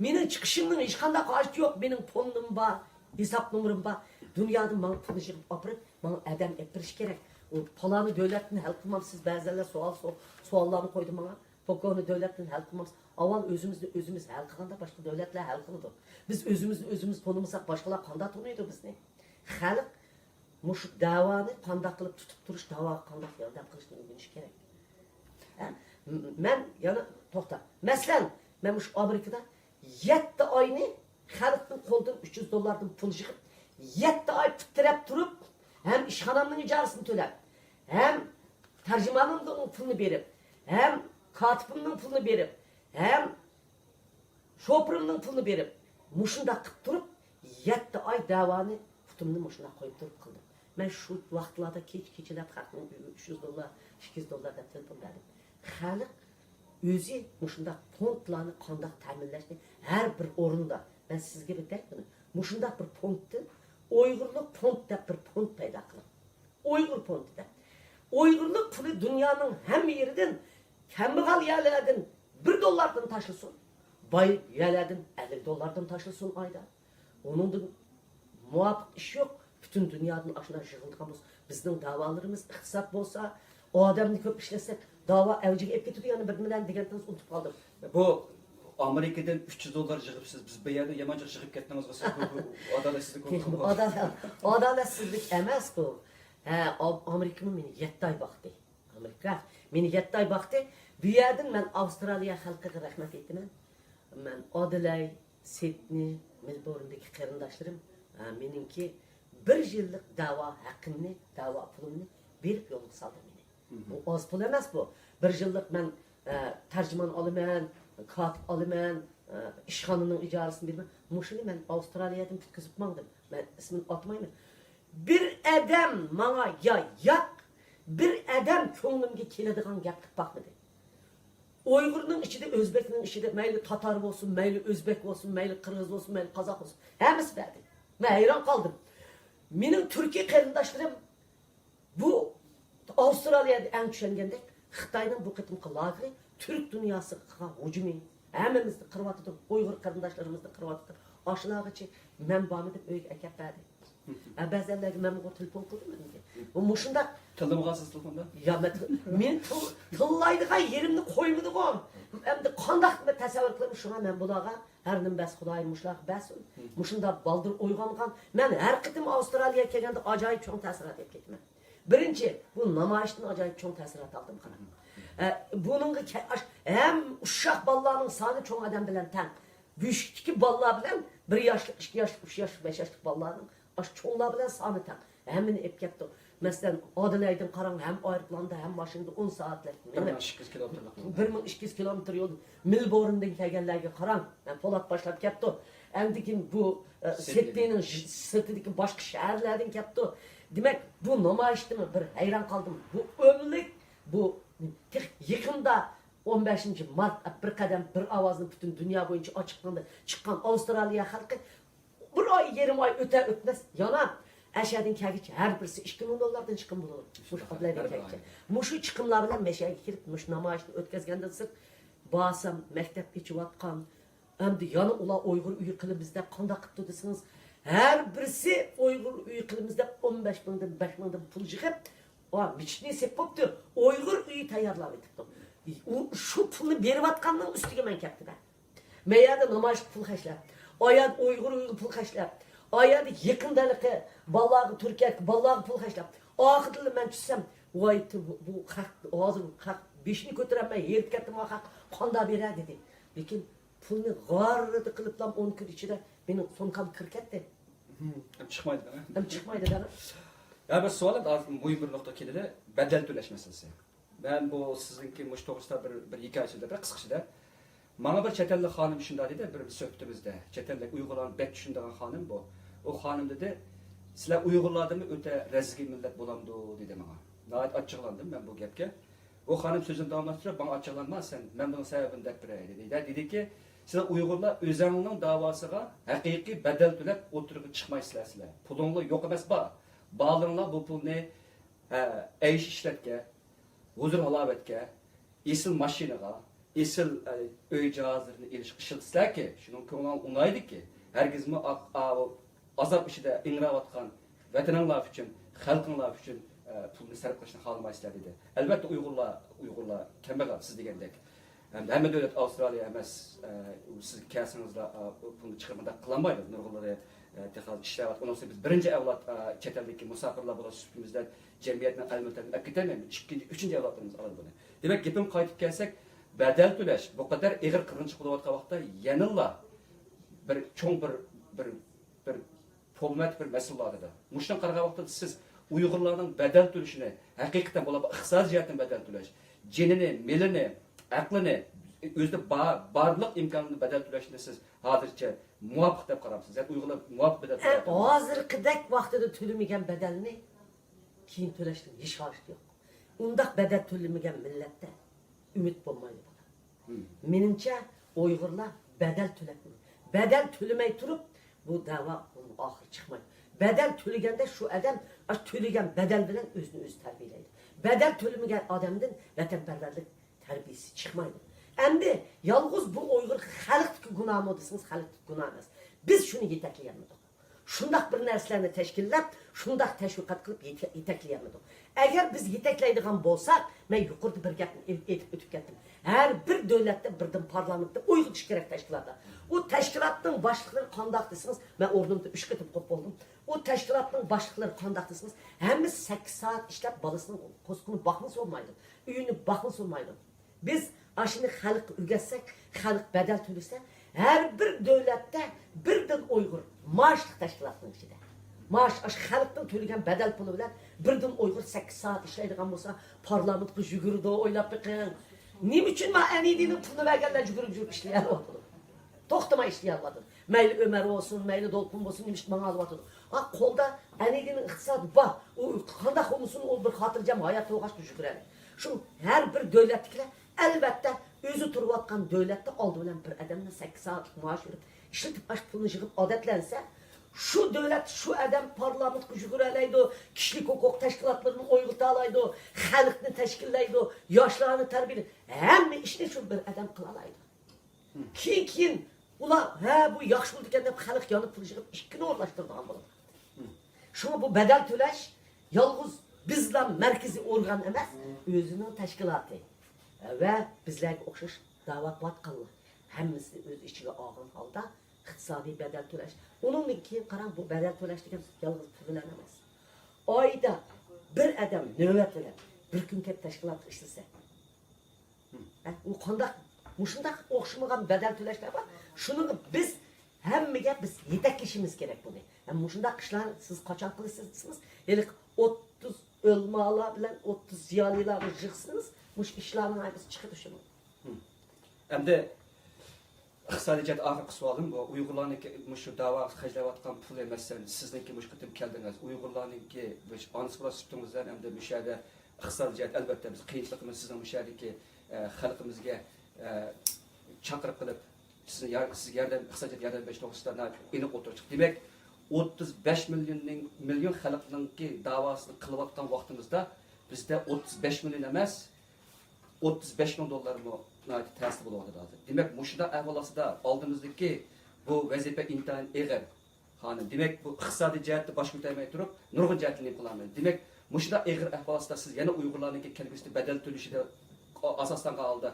مېنىڭ چىقىشىمنىڭ ھېچقانداق ھاجىتى يوق. مېنىڭ فوندۇم بار، ھېساب نومۇرۇم بار. دۇنيادىن ماڭا پۇل يىغىپ ئاپىرىپ، ماڭا ئادەم ئېلىپ بېرىش كېرەك. ئۇ پالانى دۆلەتتىن ھەل قىلمامسىز، بەزىلەر سوئال سو-، سوئاللارنى قويدى ماڭا. پوكونى دۆلەتتىن ھەل قىلمامسىز. ئاۋۋال ئۆزىمىزنى ئۆزىمىز ھەل قىلغاندا باشقا دۆلەتلەر ھەل قىلىدۇ. بىز ئۆزىمىزنى ئۆزىمىز تونۇمىساق باشقىلار قانداق تونۇيدۇ بىزنى؟ خەلق مۇشۇ دەۋانى قانداق قىلىپ تۇتۇپ تۇرۇش، دەۋاغا قانداق ياردەم قىلىشنى ئۆگىنىشى كېرەك. ھە؟ م-، مەن يەنە توختا. مەسىلەن، مەن مۇشۇ ئامېرىكىدا يەتتە ئاينى خەلقنىڭ قولىدىن ئۈچ يۈز دوللاردىن پۇل يىغىپ، يەتتە ئاي پىت تىرەپ تۇرۇپ، ھەم ئىشخانامنىڭ ئىجارىسىنى تۆلەپ، ھەم تەرجىمانىمنىڭ پۇلىنى بېرىپ، ھەم كاتىپىمنىڭ پۇلىنى بېرىپ، ھەم شوپۇرۇمنىڭ پۇلىنى بېرىپ، مۇشۇنداق قىلىپ تۇرۇپ، يەتتە ئاي دەۋانى پۇتۇمنى مۇشۇنداق قويۇپ تۇرۇپ قىلدىم. مەن شۇ ۋاقىتلاردا كېچە-كېچىلەپ خەقنىڭ ئۆيىگە ئۈچ يۈز دوللار، ئىككى يۈز دوللار دەپ تېلېفون بەردىم. خەلق ئۆزى مۇشۇنداق فوندلارنى قانداق تەمىنلەشنى ھەر بىر ئورۇندا، مەن سىزگە بىر دەپ بۇنى، مۇشۇنداق بىر فوندتىن ئۇيغۇرلۇق فوند دەپ بىر فوند پەيدا قىلىڭ. ئۇيغۇر فوندى دەپ. ئۇيغۇرلۇق پۇلى دۇنيانىڭ ھەممە يېرىدىن، كەمبەغەل يەرلەردىن بىر دوللاردىن تاشلىسۇن، باي يەرلەردىن ئەللىك دوللاردىن تاشلىسۇن ئايدا. ئۇنىڭدىن مۇۋاپىق ئىش يوق. پۈتۈن دۇنيادىن ئاشۇنداق يىغىلىدىغان بولسا، بىزنىڭ داۋالىرىمىز ئىقتىساد بولسا، ئادەمنى كۆپ ئىشلەتسەك، داۋا ئەۋجىگە ئېلىپ كېتىدۇ. يەنە بىر نېمىلەرنى دېگەنتىڭىز ئۇنتۇپ قالدىم. بۇ ئامېرىكىدىن ئۈچ يۈز دوللار يىغىپسىز، بىز بۇ يەردە يامان جىق يىغىپ كەتتىڭىزغۇ، سىز بۇ، بۇ ئادالەتسىزلىك بولدىغۇ. ئادالەت-، ئادالەتسىزلىك ئەمەس بۇ. ھە، ئا-، ئامېرىكىمۇ مېنى يەتتە ئاي باقتى. ئامېرىكا مېنى يەتتە ئاي باقتى. بۇ يەردىن مەن ئاۋسترالىيە خەلقىگە رەھمەت ئېيتىمەن. مەن ئادېلەيد، سىدنېي، مېلبورندىكى قېرىنداشلىرىم، ھە، مېنىڭكى بىر يىللىق دەۋا ھەققىمنى، دەۋا پۇلۇمنى بېرىپ يولغا سالدى مېنى. بۇ ئاز پۇل ئەمەس بۇ. بىر يىللىق مەن، ئە، تەرجىمان ئالىمەن، كاتىپ ئالىمەن، ئە، ئىشخانىنىڭ ئىجارىسىنى بېرىمەن. مۇشۇنى مەن ئاۋسترالىيەدىن پۈتكۈزۈپ ماڭدىم. مەن ئىسمىنى ئاتىمايمەن. بىر ئادەم ماڭا يا ياق، بىر ئادەم كۆڭلۈمگە كېلىدىغان گەپ قىلىپ باقمىدى. ئۇيغۇرنىڭ ئىچىدە، ئۆزبېكنىڭ ئىچىدە، مەيلى تاتار بولسۇن، مەيلى ئۆزبېك بولسۇن، مەيلى قىرغىز بولسۇن، مەيلى قازاق بولسۇن، ھەممىسى بەردى. مەن ھەيران قالدىم. مېنىڭ تۈركىي قېرىنداشلىرىم بۇ ئاۋسترالىيەدە ئەڭ چۈشەنگەندەك، خىتاينىڭ بۇ قېتىمقى لاگېرى تۈرك دۇنياسىغا قىلغان ھۇجۇمى، ھەممىمىزنى قىرىۋاتىدۇ، ئۇيغۇر قېرىنداشلىرىمىزنى قىرىۋاتىدۇ. ئاشۇلارغىچە مەن بارمىدىم، ئۆيگە ئەكەپ بەردى. ھە، بەزەنلەرگە مەنمۇ تېلېفون قىلدىم ئەمدى. بۇ مۇشۇنداق. تىللىمىغانسىز تېلېفوندا؟ يا، مەن تىل-، مېنى تىل-، تىللايدىغان يېرىمنى قويمىدىغۇ. ئەمدى قانداق مەن تەسەۋۋۇر قىلىمەن شۇڭا مەن بۇلارغا؟ ھەر نېمە بەس خۇدايىم مۇشۇلارغا بەرسۇن. مۇشۇنداق بالدۇر ئويغانغان. مەن ھەر قېتىم ئاۋسترالىيەگە كەلگەندە ئاجايىپ چوڭ تەسىرات ئېلىپ كېتىمەن. بىرىنچى، بۇ نامايىشتىن ئاجايىپ چوڭ تەسىرات ئالدىم، قاراڭ. ئە، بۇنىڭغا كە-، ئاش-، ھەم ئۇششاق بالىلارنىڭ سانى چوڭ ئادەم بىلەن تەڭ. بۆشۈكتىكى بالىلار بىلەن بىر ياشلىق، ئىككى ياشلىق، ئۈچ ياشلىق، بەش ياشلىق بالىلارنىڭ ئاشۇ چوڭلار بىلەن سانى تەڭ. ھەممىنى ئېلىپ كەپتۇ. مەسىلەن، ئادېلەيدىن قاراڭ، ھەم ئايروپىلاندا، ھەم ماشىنىدا ئون سائەتلىك. بىر مىڭ ئىككى يۈز كىلومېتىرلىق يول. بىر مىڭ ئىككى يۈز كىلومېتىر يول. مېلبورندىن كەلگەنلەرگە قاراڭ. ھە، پولات باشلاپ كەپتۇ. ئەمدىكىن بۇ، ئە، سىدنېينىڭ ژ-، سىرتىدىكى باشقا شەھەرلەردىن كەپتۇ. دېمەك، بۇ نامايىشتىمۇ بىر ھەيران قالدىم. بۇ ئۆملۈك، بۇ تېخى يېقىندا ئون بەشىنچى مارت، بىر قەدەم، بىر ئاۋازنى پۈتۈن دۇنيا بويىچە ئاچىققاندا چىققان ئاۋسترالىيە خەلقى بىر ئاي، يېرىم ئاي ئۆتەر ئۆتمەس يەنە ئەشەدىن كەلگۈچە ھەر بىرسى ئىككى مىڭ دوللاردىن چىقىم بولىدۇ. مۇشۇ ئادىلەيدىن كەلگۈچە. مۇشۇ چىقىملار بىلەن مەشەگە كېلىپ، مۇشۇ نامايىشنى ئۆتكۈزگەندىن سىرت، بارسام مەكتەپ ئېچىۋاتقان، ئەمدى يەنە ئۇلار ئۇيغۇر ئۆيى قىلىمىز دەپ قانداق قىپتۇ دېسىڭىز، ھەر بىرسى ئۇيغۇر ئۆيى قىلىمىز دەپ ئون بەش مىڭدىن، بەش مىڭدىن پۇل يىغىپ، ۋا، مىچىتنى سېلىپ بوپتۇ، ئۇيغۇر ئۆيى تەييارلاۋېتىپتۇ. ئۇ، شۇ پۇلنى بېرىۋاتقاننىڭ ئۈستىگە مەن كەپتىمەن. مەن يەردە نامايىشقا پۇل خەجلەپ، ئايەردە ئۇيغۇر ئۆيىگە پۇل خەجلەپ، ئايەردە يېقىندا ھېلىقى بالىلارغا، تۈركىيەدىكى بالىلارغا پۇل خەجلەپ، ئاخىرىدا مەن چۈشسەم، ۋاي، بۇ، بۇ خەق ھازىر خەق بېشىنى كۆتۈرەلمەي ھېرىپ كەتتى، ما خەق قانداق بېرە دېدى. لېكىن پۇلنى غاررىدە قىلىپلا ئون كۈن ئىچىدە مېنىڭ سومكام كىرىپ كەتتى. ھىم، ھەم چىقمايدۇ دەڭە. ھەم چىقمايدۇ دەڭە. يا، بىر سوئال، ھازىر مۇھىم بىر نۇقتىغا كېلىدۇ. بەدەل تۆلەش مەسىلىسى. مەن بۇ سىزنىڭكى مۇشۇ توغرىسىدا بىر، بىر ھېكايە سۆزلەپ بېرەي قىسقىچىدە. ماڭا بىر چەت ئەللىك خانىم شۇنداق دېدى، بىر سۆھبىتىمىزدە. چەت ئەللىك ئۇيغۇرلارنى بەك چۈشىنىدىغان خانىم بۇ. ئۇ خانىم دېدى، سىلەر ئۇيغۇرلاردىنمۇ ئۆتە رەزىل مىللەت بولامدۇ؟ دېدى ماڭا. ناھايىتى ئاچچىقلاندىم مەن بۇ گەپكە. ئۇ خانىم سۆزىنى داۋاملاشتۇرۇپ، ماڭا ئاچچىقلانما سەن، مەن بۇنىڭ سەۋەبىنى دەپ بېرەي، دېدى. دە-، دېدىكى، سىلەر ئۇيغۇرلار ئۆزەڭنىڭ داۋاسىغا ھەقىقىي بەدەل تۆلەپ ئوتتۇرىغا چىقمايسىلەر سىلەر. پۇلۇڭلار يوق ئەمەس بار. بالىلىرىڭلار بۇ پۇلنى، ھە، ئەيش ئىشلەتكە، ھۇزۇر ھالاۋەتكە، ئېسىل ماشىنىغا، ئېسىل، ئە، ئۆي جاھازلىرىنى ئېلىشقا ئىشلىتىسىلەركى، شۇنىڭ كۆڭلۈڭلار ئۇنايدىكى، ھەرگىزمۇ ئا-، ئا-، ئازاب ئىچىدە ئىڭراۋاتقان ۋەتىنىڭلار ئۈچۈن، خەلقىڭلار ئۈچۈن، ئە، پۇلنى سەرپ قىلىشنى خالىمايسىلەر، دېدى. ئەلۋەتتە، ئۇيغۇرلار، ئۇيغۇرلار كەمبەغەل، سىز دېگەندەك. ھەم ھەممە دۆلەت ئاۋسترالىيە ئەمەس، ئە، سىز كەلسىڭىزلا، ئا، پۇلنى چىقىرىپ مۇنداق قىلالمايدۇ. نۇرغۇنلىرى، ئە، تېخى ھازىر ئىشلەۋاتقان. ئۇنىڭ ئۈستىگە بىز بىرىنچى ئەۋلاد، ئە، چەت ئەلدىكى مۇساپىرلار بولۇش سۈپىتىمىزدە جەمئىيەتنىڭ ئەلمىتىنى ئەپ كېتەلمەيمىز. ئىككىنچى، ئۈچىنچى ئەۋلادلىرىمىز ئالىدۇ بۇنى. دېمەك، گېپىمگە قايتىپ كەلسەك، بەدەل تۆلەش بۇ قەدەر ئېغىر قىرغىنچىلىق بولۇۋاتقان ۋاقىتتا يەنىلا بىر چوڭ بىر، بىر، بىر پولمەت بىر مەسىلە بار دېدى. مۇشۇنى قارىغان ۋاقىتتا سىز ئۇيغۇرلارنىڭ بەدەل تۆلىشىنى ھەقىقەتەن بولۇپ ئىقتىسادىي جەھەتتىن بەدەل تۆلەش، جېنىنى، مېلىنى، ئەقلىنى، ئۆزىدە بار، بارلىق ئىمكانلىرىنى بەدەل تۆلەشنى سىز ھازىرچە مۇۋاپىق دەپ قارامسىز؟ يەنى ئۇيغۇرلار مۇۋاپىق بەدەل ئە، تۆلەيدۇ. ھازىرقىدەك ۋاقتىدا تۆلىمىگەن بەدەلنى كېيىن تۆلەشنىڭ ھېچ ھاجىتى يوق. ئۇنداق بەدەل تۆلىمىگەن مىللەتتە ئۈمىد بولمايدۇ، بالام. مم. مېنىڭچە، ئۇيغۇرلار بەدەل تۆلەپ، بەدەل تۆلىمەي تۇرۇپ، بۇ دەۋا ئاخىرى چىقمايدۇ. بەدەل تۆلىگەندە شۇ ئادەم ئاشۇ تۆلىگەن بەدەل بىلەن ئۆزىنى ئۆزى تەربىيەلەيدۇ. بەدەل تۆلىمىگەن ئادەمدىن ۋەتەنپەرۋەرلىك تەربىيەسى چىقمايدۇ. ئەمدى يالغۇز بۇ ئۇيغۇر خەلقتىكى گۇناھمۇ دېسىڭىز، خەلقتىكى گۇناھ ئەمەس. بىز شۇنى يېتەكلىيەلمىدۇق. شۇنداق بىر نەرسىلەرنى تەشكىللەپ، شۇنداق تەشۋىقات قىلىپ يېتە-، يېتەكلىيەلمىدۇق. ئەگەر بىز يېتەكلەيدىغان بولساق، مەن يۇقىرىدا بىر گەپنى ئېيت-، ئېيتىپ ئۆتۈپ كەتتىم. ھەر بىر دۆلەتتە بىردىن پارلامېنتتا ئويغىتىش كېرەك تەشكىلاتلار. ئۇ تەشكىلاتنىڭ باشلىقلىرى قانداق دېسىڭىز، مەن ئورنۇمدا ئۈچ قېتىم قوپ بولدۇم. ئۇ تەشكىلاتنىڭ باشلىقلىرى قانداق دېسىڭىز، ھەممىسى سەككىز سائەت ئىشلەپ، بالىسىنىڭ قورسىقىنى باقمىسا بولمايدۇ، ئۆيىنى باقمىسا بولمايدۇ. بىز ئاشۇنى خەلققە ئۆگەتسەك، خەلق بەدەل تۆلىسە، ھەر بىر دۆلەتتە بىردىن ئۇيغۇر مائاشلىق تەشكىلاتنىڭ ئىچىدە. مائاش ئاشۇ خەلقتىن تۆلىگەن بەدەل پۇلى بىلەن بىردىن ئۇيغۇر سەككىز سائەت ئىشلەيدىغان بولسا، پارلامېنتقا يۈگۈرىدۇ، ئويلاپ بېقىڭ. نېمە ئۈچۈن ما ئەنىدىنىڭ پۇلىنى بەرگەنلەر يۈگۈرۈپ يۈگۈرۈپ ئىشلىيەلەۋاتىدۇ. توختىماي ئىشلىيەلەۋاتىدۇ. مەيلى ئۆمەر بولسۇن، مەيلى دولقۇن بولسۇن، نېمىشقا ماڭالىۋاتىدۇ؟ ھا، قولدا ئەنىدىنىڭ ئىقتىسادى بار. ئۇ قانداق بولمىسۇن، ئۇ بىر خاتىرجەم ھايات تۇرغاچقا يۈگۈرەلەيدۇ. شۇ ھەر بىر دۆلەتتىكىلەر، ئەلۋەتتە، ئۆزى تۇرۇۋاتقان دۆلەتتە ئالدى بىلەن بىر ئادەمنى سەككىز سائەتلىك مائاش بېرىپ، ئىشلىتىپ، ئاشۇ پۇلنى يىغىپ ئادەتلەنسە، شۇ دۆلەت، شۇ ئادەم پارلامېنتقا يۈگۈرەلەيدۇ، كىشىلىك ھوقۇق تەشكىلاتلىرىنى ئويغىتالايدۇ، خەلقنى تەشكىللەيدۇ، ياشلارنى تەربىيەلەيدۇ، ھەممە ئىشنى شۇ بىر ئادەم قىلالايدۇ. كېيىن، كېيىن ئۇلار، ھە، بۇ ياخشى بولىدىكەن دەپ خەلق يانىپ پۇل يىغىپ ئىككىنى ئورۇنلاشتۇرىدىغان بولىدۇ. شۇڭا بۇ بەدەل تۆلەش يالغۇز بىزلا مەركىزىي ئورگان ئەمەس، ئۆزىنىڭ تەشكىلاتى ۋە بىزلەرگە ئوخشاش دەۋا قىلىۋاتقانلار ھەممىسىنى ئۆز ئىچىگە ئالغان ھالدا ئىقتىسادىي بەدەل تۆلەش. ئۇنىڭدىن كېيىن قاراڭ، بۇ بەدەل تۆلەش دېگەن يالغۇز پۇل بىلەن ئەمەس. ئايدا بىر ئادەم نۆۋەت بىلەن بىر كۈن كەپ تەشكىلاتتا ئىشلىسە، ھە، ئۇ قانداق، مۇشۇنداق ئوخشىمىغان بەدەل تۆلەشلەر بار. شۇنىڭغا بىز ھەممىگە بىز يېتەكلىشىمىز كېرەك بۇنى. ھەم مۇشۇنداق ئىشلارنى سىز قاچان قىلىسىز دېسىڭىز، ھېلىقى ئوتتۇز ئۆلىمالار بىلەن ئوتتۇز زىيالىيلارنى يىغسىڭىز، مۇشۇ ئىشلارنىڭ ھەممىسى چىقىدۇ شۇنىڭ. ئەمدى ئىقتىسادىي جەھەتتە ئاخىرقى سوئالىم بۇ. ئۇيغۇرلارنىڭكى مۇشۇ داۋاغا خەجلەۋاتقان پۇلى، مەسىلەن، سىزنىڭكى مۇشۇ قېتىم كەلدىڭىز، ئۇيغۇرلارنىڭكى مۇشۇ ئانا سۈپىتىڭىز بىلەن ئەمدى مۇشۇ يەردە ئىقتىسادىي جەھەت، ئەلۋەتتە، بىز قىيىنچىلىقىمىز سىزنىڭ مۇشۇ يەردىكى، ئە، خەلقىمىزگە، ئە، چاقىرىق قىلىپ، سىزنى يار-، سىزگە ياردەم، ئىقتىسادىي جەھەتتە ياردەم بېرىش توغرىسىدا ئېنىق ئوتتۇرىغا چىقتى. دېمەك، ئوتتۇز بەش مىليوننىڭ، مىليون خەلقنىڭكى داۋاسىنى قىلىۋاتقان ۋاقتىمىزدا بىزدە ئوتتۇز بەش مىليون ئەمەس، ئوتتۇز بەش مىڭ دوللارمۇ ناھايىتى تەستە بولۇۋاتىدۇ ھازىر. دېمەك، مۇشۇنداق ئەھۋال ئاستىدا ئالدىمىزدىكى بۇ ۋەزىپە ئىنتايىن ئېغىر. خانىم، دېمەك، بۇ ئىقتىسادىي جەھەتتە باش كۆتۈرمەي تۇرۇپ، نۇرغۇن جەھەتتىن نېمە قىلالمايدۇ. دېمەك، مۇشۇنداق ئېغىر ئەھۋال ئاستىدا سىز يەنە ئۇيغۇرلارنىڭكى كەلگۈسىدە بەدەل تۆلىشىدە ئاساسلانغان ھالدا،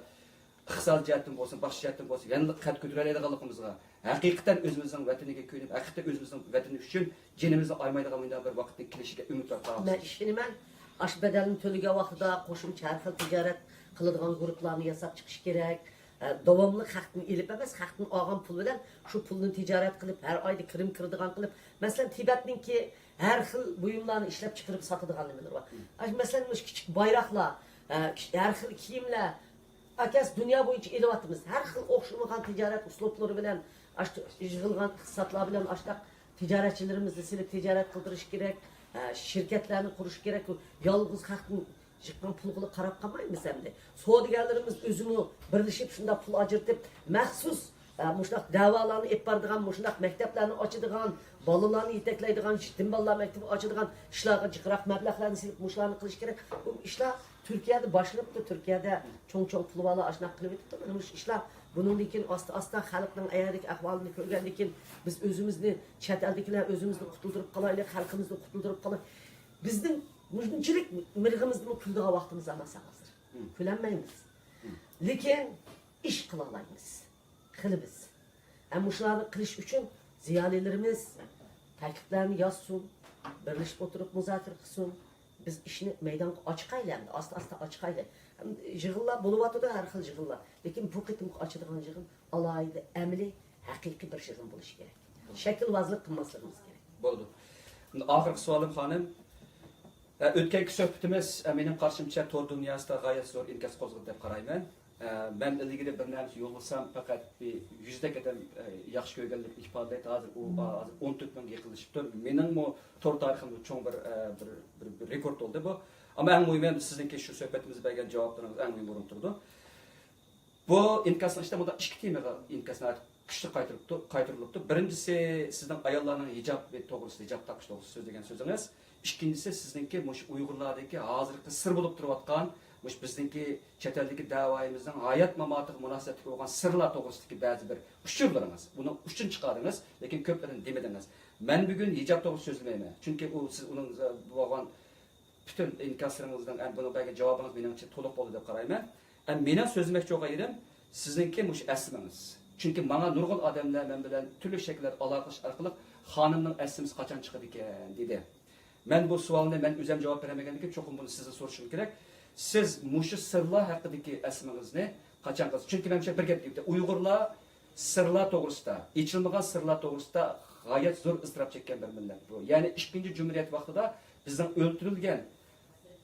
ئىقتىسادىي جەھەتتىن بولسۇن، باشقا جەھەتتىن بولسۇن، يەنىلا قەد كۆتۈرەلەيدىغانلىقىمىزغا، ھەقىقەتەن ئۆزىمىزنىڭ ۋەتىنىگە كۆيۈنۈپ، ھەقىقەتەن ئۆزىمىزنىڭ ۋەتىنى ئۈچۈن جېنىمىزنى ئايىمايدىغان مۇنداق بىر ۋاقىتنىڭ كېلىشىگە ئۈمىدۋار قالىمىز. مەن ئىشىنىمەن، ئاشۇ بەدەلنى تۆلىگەن ۋاقتىدا قوشۇمچە ھەر خىل تىجارەت قىلىدىغان گۇرۇپپىلارنى ياساپ چىقىش كېرەك. ئە، داۋاملىق خەقتىن ئېلىپ ئەمەس، خەقتىن ئالغان پۇل بىلەن شۇ پۇلنى تىجارەت قىلىپ، ھەر ئايدا كىرىم كىرىدىغان قىلىپ، مەسىلەن، تىبەتنىڭكى ھەر خىل بۇيۇملارنى ئىشلەپ چىقىرىپ ساتىدىغان نېمىلىرى بار. ئاشۇ، مەسىلەن، مۇشۇ كىچىك بايراقلار، ئە، كىچ-، ھەر خىل كىيىملەر، ئاكاس دۇنيا بويىچە ئېلىۋاتىمىز. ھەر خىل ئوخشىمىغان تىجارەت ئۇسلۇبلىرى بىلەن، ئاشتا يىغىلغان ئىقتىسادلار بىلەن ئاشتاق تىجارەتچىلىرىمىزنى سېلىپ تىجارەت قىلدۇرۇش كېرەك، ھە، شىركەتلەرنى قۇرۇش كېرەك. يالغۇز خەقتىن يىغقان پۇلغىلا قاراپ قالمايمىز ئەمدى. سودىگەرلىرىمىز ئۆزىمۇ بىرلىشىپ شۇنداق پۇل ئاجرىتىپ، مەخسۇس، ھە، مۇشۇنداق دەۋالارنى ئېلىپ بارىدىغان، مۇشۇنداق مەكتەپلەرنى ئاچىدىغان، بالىلارنى يېتەكلەيدىغان، يېتىم بالىلار مەكتىپى ئاچىدىغان ئىشلارغا جىقراق مەبلەغلەرنى سېلىپ، مۇشۇلارنى قىلىش كېرەك. بۇ ئىشلار تۈركىيەدە باشلىنىپتۇ. تۈركىيەدە چوڭ-چوڭ پۇل بالار ئاشۇنداق قىلىۋېتىپتۇ. مانا مۇشۇ ئىشلار بۇنىڭدىن كېيىن ئاستا-ئاستا خەلقنىڭ ئەيەردىكى ئەھۋالىنى كۆرگەندىن كېيىن، بىز ئۆزىمىزنى، چەت ئەلدىكىلەر ئۆزىمىزنى قۇتۇلدۇرۇپ قالايلى، خەلقىمىزنى قۇتۇلدۇرۇپ قالاي. بىزنىڭ مۇشۇنچىلىك مىرغىمىزدىمۇ كۈلىدىغان ۋاقتىمىز ئەمەس، ھازىر. كۈلەلمەيمىز. لېكىن ئىش قىلالايمىز. قىلىمىز. ھەم مۇشۇلارنى قىلىش ئۈچۈن زىيالىيلىرىمىز تەكلىپلەرنى يازسۇن، بىرلىشىپ ئولتۇرۇپ مۇزاكىرە قىلسۇن. بىز ئىشنى مەيدانغا ئاچىقايلى ئەمدى، ئاستا-ئاستا ئاچىقايلى. ھەم يىغىنلار بولۇۋاتىدۇ، ھەر خىل يىغىنلار. لېكىن بۇ قېتىمقى ئاچىدىغان يىغىن ئالاھىدە ئەمەلىي، ھەقىقىي بىر يىغىن بولۇشى كېرەك. شەكىلۋازلىق قىلماسلىقىمىز كېرەك. بولىدۇ. ئاخىرقى سوئالىم، خانىم. ئە، ئۆتكەنكى سۆھبىتىمىز، ئە، مېنىڭ قارىشىمچە، تور دۇنياسىدا غايەت زور ئىنكاس قوزغىدى دەپ قارايمەن. ئە، مەن ئىلگىرى بىر نەرسە يوللىسام، پەقەت بىر يۈزدەك ئادەم، ئە، ياخشى كۆرگەنلىكىنى ئىپادىلەيتتى. ھازىر ئۇ، ھازىر ئون تۆت مىڭغا يېقىنلىشىپ تۇر. مېنىڭمۇ تور تارىخىمدا چوڭ بىر، ئە، بىر، بىر، بىر رېكورت بولدى بۇ. ئەمما ئەڭ مۇھىمى، ئەمدى سىزنىڭكى شۇ سۆھبىتىمىزدە بەرگەن جاۋابلىرىڭىز ئەڭ مۇھىم ئورۇندا تۇرىدۇ. بۇ ئىنكاسنىڭ ئىچىدە مۇنداق ئىككى تېمىغا ئىنكاس ناھايىتى كۈچلۈك قايتۇرۇپتۇ، قايتۇرۇلۇپتۇ. بىرىنچىسى، سىزنىڭ ئاياللارنىڭ ھىجابى توغرىسىدا، ھىجاب تاقىش توغرىسىدا سۆزلىگەن سۆزىڭىز. ئىككىنچىسى، سىزنىڭكى مۇشۇ ئۇيغۇرلاردىكى ھازىرقى سىر بولۇپ تۇرۇۋاتقان، مۇشۇ بىزنىڭكى چەت ئەلدىكى دەۋايىمىزنىڭ ھايات-ماماتىغا مۇناسىۋەتلىك بولغان سىرلار توغرىسىدىكى بەزى بىر ئۇچۇرلىرىڭىز. بۇنىڭ ئۇچىنى چىقاردىڭىز، لېكىن كۆپلىرىنى دېمىدىڭىز. مەن بۈگۈن ھىجاب توغرىسىدا سۆزلىمەيمەن. چۈنكى ئۇ سىز ئۇنىڭ بولغان پۈتۈن ئىنكاسلىرىڭىزنىڭ، ئە، بۇنىڭ بەرگەن جاۋابىڭىز مېنىڭچە تولۇق بولدى دەپ قارايمەن. ئە، مېنىڭ سۆزلىمەكچى بولغان يېرىم سىزنىڭكى مۇشۇ ئەسلىمىڭىز. چۈنكى ماڭا نۇرغۇن ئادەملەر مەن بىلەن تۈرلۈك شەكىللەردە ئالاقىلىشىش ئارقىلىق خانىمنىڭ ئەسلىمىسى قاچان چىقىدىكەن دېدى. مەن بۇ سوئالنى مەن ئۆزۈم جاۋاب بېرەلمىگەندىن كېيىن چوقۇم بۇنى سىزدىن سورىشىم كېرەك. سىز مۇشۇ سىرلار ھەققىدىكى ئەسلىمىڭىزنى قاچان قىلىسىز؟ چۈنكى مەن بىر گەپ دېدى، ئۇيغۇرلار سىرلار توغرىسىدا، ئېچىلمىغان سىرلار توغرىسىدا غايەت زور ئىزتىراپ چەككەن بىر مىللەت بۇ. يەنى ئىككىنچى جۇمھۇرىيەت ۋاقتىدا بىزنىڭ ئۆلتۈرۈلگەن،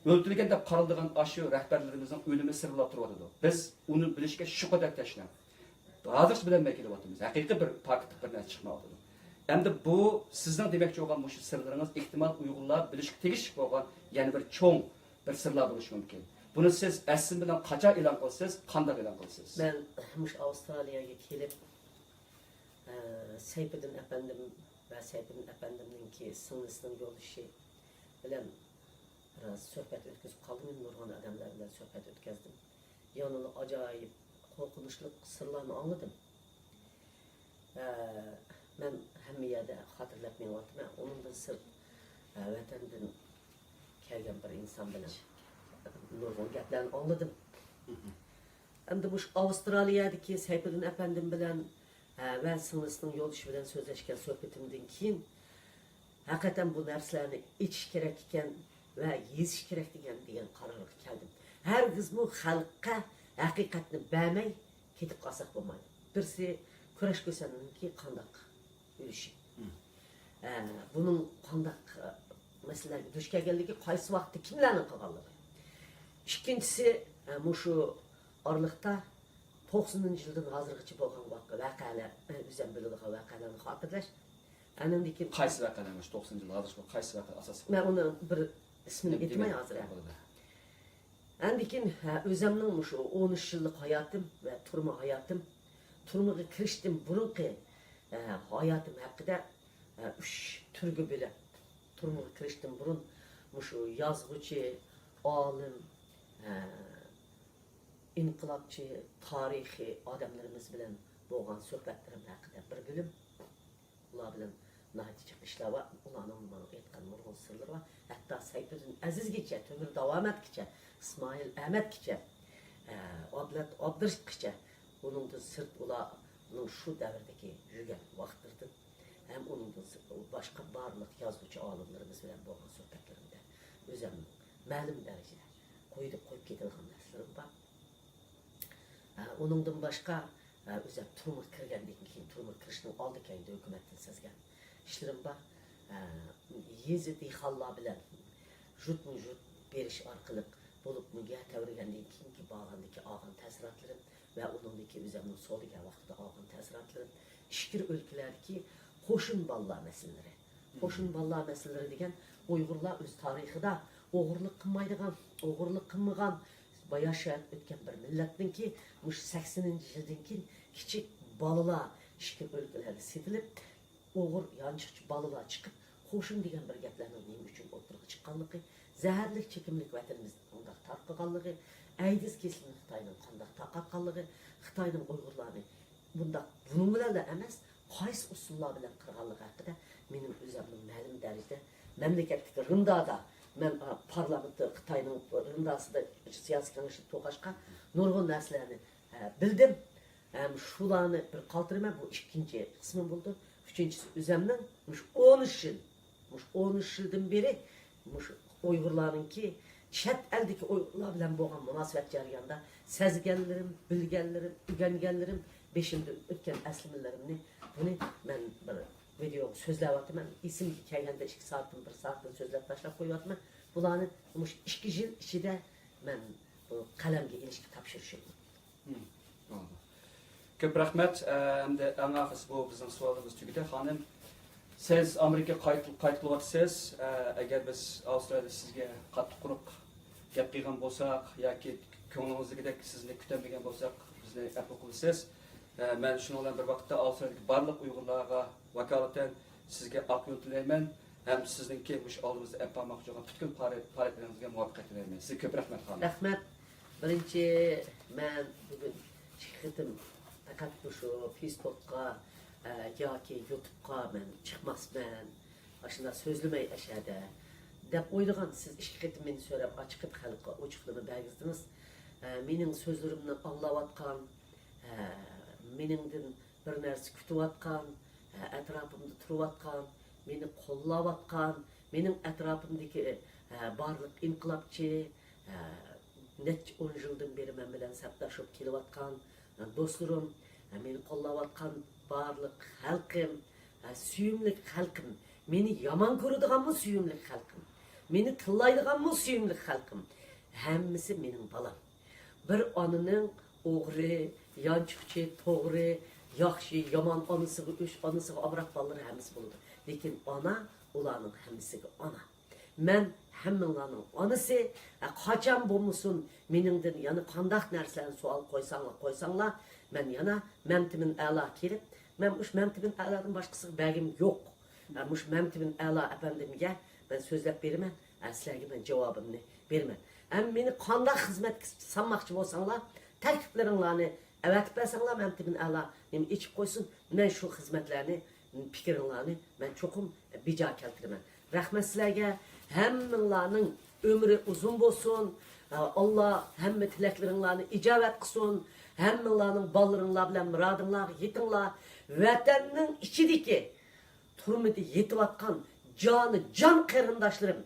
ئۆلتۈرۈلگەن دەپ قارىلىدىغان ئاشۇ رەھبەرلىرىمىزنىڭ ئۆلۈمى سىرلار تۇرۇۋاتىدۇ. بىز ئۇنى بىلىشكە شۇ قەدەر تەشنا. ھازىرچە بىلەلمەي كېلىۋاتىمىز. ھەقىقىي بىر پاكىتلىق بىر نەرسە چىقمايۋاتىدۇ. ئەمدى بۇ سىزنىڭ دېمەكچى بولغان مۇشۇ سىرلىرىڭىز ئېھتىمال ئۇيغۇرلار بىلىشكە تېگىشلىك بولغان يەنە بىر چوڭ بىر سىرلار بولۇشى مۇمكىن. بۇنى سىز ئەسلىم بىلەن قاچان ئېلان قىلىسىز، قانداق ئېلان قىلىسىز؟ مەن مۇشۇ ئاۋسترالىيەگە كېلىپ، ئە، سەيپىدىن ئەپەندىم ۋە سەيپىدىن ئەپەندىمنىڭكى سىڭلىسىنىڭ يولدىشى بىلەن بىراز سۆھبەت ئۆتكۈزۈپ قالدىم. نۇرغۇن ئادەملەر بىلەن سۆھبەت ئۆتكەزدىم. يەنىلا ئاجايىپ قورقۇنچلۇق سىرلارنى ئاڭلىدىم. ئە، مەن ھەممە يەردە خاتىرىلەپ مېڭىۋاتىمەن. ئۇنىڭدىن سىرت، ئە، ۋەتەندىن كەلگەن بىر ئىنسان بىلەن نۇرغۇن گەپلەرنى ئاڭلىدىم. ئەمدى مۇشۇ ئاۋسترالىيەدىكى سەيپىدىن ئەپەندىم بىلەن، ئە، ۋە سىڭلىسىنىڭ يولدىشى بىلەن سۆزلەشكەن سۆھبىتىمدىن كېيىن، ھەقىقەتەن بۇ نەرسىلەرنى ئېچىش كېرەك ئىكەن ۋە يېزىش كېرەك دېگەن، دېگەن قارارغا كەلدىم. ھەرگىزمۇ خەلققە ھەقىقەتنى بەرمەي كېتىپ قالساق بولمايدۇ. بىرسى، كۈرەش كۆسەننىڭكى قانداق ئۆلۈشى. ئە، بۇنىڭ قانداق، ئە، مەسىلىلەرگە دۇچ كەلگەنلىكى، قايسى ۋاقىتتا كىملەرنىڭ قىلغانلىقى. ئىككىنچىسى، ئە، مۇشۇ ئارىلىقتا توقسىنىنچى يىلدىن ھازىرغىچە بولغان ۋاقىە-، ۋەقەلەر، ئە، ئۆزۈم بىلىدىغان ۋەقەلەرنى خاتىرىلەش. ئاندىن كېيىن قايسى ۋەقەلەر؟ مۇشۇ توقسىنىنچى يىلدا ھازىرغىچە قايسى ۋەقە ئاساسلىق؟ مەن ئۇنى بىر ئىسمىنى ئېيتماي ھازىر. بولىدۇ. ئاندىن كېيىن، ھە، ئۆزۈمنىڭ مۇشۇ ئون ئۈچ يىللىق ھاياتىم ۋە تۈرمە ھاياتىم، تۈرمىگە كىرىشتىن بۇرۇنقى، ھە، ھاياتىم ھەققىدە، ھە، ئۈچ تۈرگە بۆلۈپ، تۈرمىگە كىرىشتىن بۇرۇن مۇشۇ يازغۇچى، ئالىم، ھە، ئىنقىلابچى، تارىخىي ئادەملىرىمىز بىلەن بولغان سۆھبەتلىرىم ھەققىدە بىر بۆلۈم. ئۇلار بىلەن ناھايىتى جىق ئىشلار بار. ئۇلارنىڭ ماڭا ئېيتقان نۇرغۇن سىرلىرى بار. ھەتتا سەيپىدىن ئەزىزگىچە، تۆمۈر داۋامەتكىچە، ئىسمائىل ئەمەتكىچە، ئە، ئابلەت ئابدۇرېشىتقىچە. ئۇنىڭدىن سىرت ئۇلارنىڭ شۇ دەۋردىكى يۈرگەن ۋاقىتلىرىدىن ھەم ئۇنىڭدىن سىرت باشقا بارلىق يازغۇچى ئالىملىرىمىز بىلەن بولغان سۆھبەتلىرىمدە ئۆزۈمنىڭ مەلۇم دەرىجىدە قويۇپ، قويۇپ كېتىدىغان نەرسىلىرىم بار. ئە، ئۇنىڭدىن باشقا، ئە، ئۆزۈم تۈرمىگە كىرگەندىن كېيىن، تۈرمىگە كىرىشنىڭ ئالدى كەينىدە ھۆكۈمەتتىن سەزگەن ئىشلىرىم بار. ئە، يېزا دېھقانلار بىلەن ژۇتمۇ ژۇت بېرىش ئارقىلىق بولۇپمۇ يەر تەۋرىگەندىن كېيىنكى بارغاندىكى ئالغان تەسىراتلىرىم ۋە ئۇنىڭدىن كېيىن ئۆزۈمنىڭ سودىگەر ۋاقتىدا ئالغان تەسىراتلىرىم، ئىچكىرى ئۆلكىلەردىكى قوشۇن بالىلار مەسىلىلىرى. قوشۇن بالىلار مەسىلىلىرى دېگەن ئۇيغۇرلار ئۆز تارىخىدا ئوغرىلىق قىلمايدىغان، ئوغرىلىق قىلمىغان، باياشات ئۆتكەن بىر مىللەتنىڭكى مۇشۇ سەكسىنىنچى يىلدىن كېيىن كىچىك بالىلار ئىچكىرى ئۆلكىلەرگە سېتىلىپ، ئوغرى يانچۇقچى بالىلار چىقىپ، قوشۇن دېگەن بىر گەپلەرنىڭ نېمە ئۈچۈن ئوتتۇرىغا چىققانلىقى، زەھەرلىك چېكىملىك ۋەتىنىمىزدە قانداق تارقىغانلىقى، ئەيدىز كېسىلىنى خىتاينىڭ قانداق تارقاتقانلىقى، خىتاينىڭ ئۇيغۇرلارنى بۇنداق بۇنىڭ بىلەنلا ئەمەس، قايسى ئۇسۇللار بىلەن قىرغانلىقى ھەققىدە مېنىڭ ئۆزۈمنىڭ مەلۇم دەرىجىدە مەملىكەتتىكى رىمدادا، مەن، ئا، پارلامېنت خىتاينىڭ رىمداسىدا سىياسىي كېڭەشتە توقاشقا نۇرغۇن نەرسىلەرنى، ئە، بىلدىم. ھەم شۇلارنى بىر قالدۇرىمەن، بۇ ئىككىنچى قىسمى بولىدۇ. ئۈچىنچىسى ئۆزەمنىڭ مۇشۇ ئون ئۈچ يىل، مۇشۇ ئون ئۈچ يىلدىن بېرى مۇشۇ ئۇيغۇرلارنىڭكى، چەت ئەلدىكى ئۇيغۇرلار بىلەن بولغان مۇناسىۋەت جەريانىدا سەزگەنلىرىم، بىلگەنلىرىم، ئۆگەنگەنلىرىم، بېشىمدىن ئۆتكەن ئەسلىمىلىرىمنى، بۇنى مەن بىر ۋىدېوغا سۆزلەۋاتىمەن. ئېسىمگە كەلگەندە ئىككى سائەتتىن، بىر سائەتتىن سۆزلەپ تاشلاپ قويۇۋاتىمەن. بۇلارنى مۇشۇ ئىككى يىل ئىچىدە مەن بۇ قەلەمگە ئېلىشكە تاپشۇرۇشۇم. مم، بولدى. كۆپ رەھمەت. ئە، ئەمدى ئەڭ ئاخىرسى بۇ بىزنىڭ سوئالىمىز تۈگىدى. خانىم، سىز ئامېرىكىغا قايت-، قايتىپ كېلىۋاتىسىز. ئە، ئەگەر بىز ئاۋسترالىيەدە سىزگە قاتتىق قۇرۇق گەپ قىلغان بولساق ياكى كۆڭلىڭىزدىكىدەك سىزنى كۈتەلمىگەن بولساق، بىزنى ئەپۇ قىلىسىز. ئە، مەن شۇنىڭ بىلەن بىر ۋاقىتتا ئاۋسترالىيەدىكى بارلىق ئۇيغۇرلارغا ۋاكالىتەن سىزگە ئاق يول تىلەيمەن ھەم سىزنىڭكى مۇشۇ ئالدىمىزدا ئېلىپ بارماقچى بولغان پۈتكۈل پائالىيەت-، پائالىيەتلىرىڭىزگە مۇۋەپپەقىيەت تىلەيمەن. سىزگە كۆپ رەھمەت، خانىم. رەھمەت. بىرىنچى، مەن بۈگۈن ئىككى قېتىم پەقەت مۇشۇ فېيسبۇكقا، ئە، ياكى يۇتۇبقا مەن چىقماسمەن، ئاشۇنداق سۆزلىمەي ئەشەدە دەپ ئويلىغان. سىز ئىككى قېتىم مېنى سۆرەپ، ئاچىقىپ خەلققە ئوچۇقلىما بەرگۈزدىڭىز. ئە، مېنىڭ سۆزلىرىمنى ئاڭلاۋاتقان، ئە، مېنىڭدىن بىر نەرسە كۈتۈۋاتقان، ئە، ئەتراپىمدا تۇرۇۋاتقان، مېنى قوللاۋاتقان، مېنىڭ ئەتراپىمدىكى، ئە، بارلىق ئىنقىلابچى، ئە، نەچچە ئون يىلدىن بېرى مەن بىلەن سەپداش بولۇپ كېلىۋاتقان، ئە، دوستلىرىم، ئە، مېنى قوللاۋاتقان بارلىق خەلقىم، ئە، سۆيۈملۈك خەلقىم، مېنى يامان كۆرىدىغانمۇ سۆيۈملۈك خەلقىم، مېنى تىللايدىغانمۇ سۆيۈملۈك خەلقىم، ھەممىسى مېنىڭ بالام. بىر ئانىنىڭ ئوغرى، يانچۇقچى، توغرى، ياخشى، يامان، ئانىسىغا ئۆچ، ئانىسىغا ئامراق بالىلىرى ھەممىسى بولىدۇ. لېكىن ئانا ئۇلارنىڭ ھەممىسىگە ئانا. مەن ھەممىڭلارنىڭ ئانىسى. ھە، قاچان بولمىسۇن، مېنىڭدىن يەنە قانداق نەرسىلەرنى سوئال قويساڭلار، قويساڭلار، مەن يەنە مەمتىمىن ئەلا كېلىپ، مەن مۇشۇ مەمتىمىن ئەلادىن باشقىسىغا بەرگىم يوق. ھە، مۇشۇ مەمتىمىن ئەلا ئەپەندىمگە مەن سۆزلەپ بېرىمەن. ھە، سىلەرگە مەن جاۋابىمنى بېرىمەن. ھەم مېنى قانداق خىزمەتكە سالماقچى بولساڭلار، تەكلىپلىرىڭلارنى ئەۋەتىپ بەرسەڭلار، مەمتىمىن ئەلا نېمە ئېچىپ قويسۇن، مەن شۇ خىزمەتلەرنى، پىكرىڭلارنى مەن چوقۇم بىجا كەلتۈرىمەن. رەھمەت سىلەرگە. ھەممىڭلارنىڭ ئۆمرى ئۇزۇن بولسۇن. ئاللا ھەممە تىلەكلىرىڭلارنى ئىجابەت قىلسۇن. ھەممىڭلارنىڭ بالىلىرىڭلار بىلەن مۇرادىڭلارغا يېتىڭلار. ۋەتەننىڭ ئىچىدىكى تۈرمىدە يېتىۋاتقان جانى جان قېرىنداشلىرىم،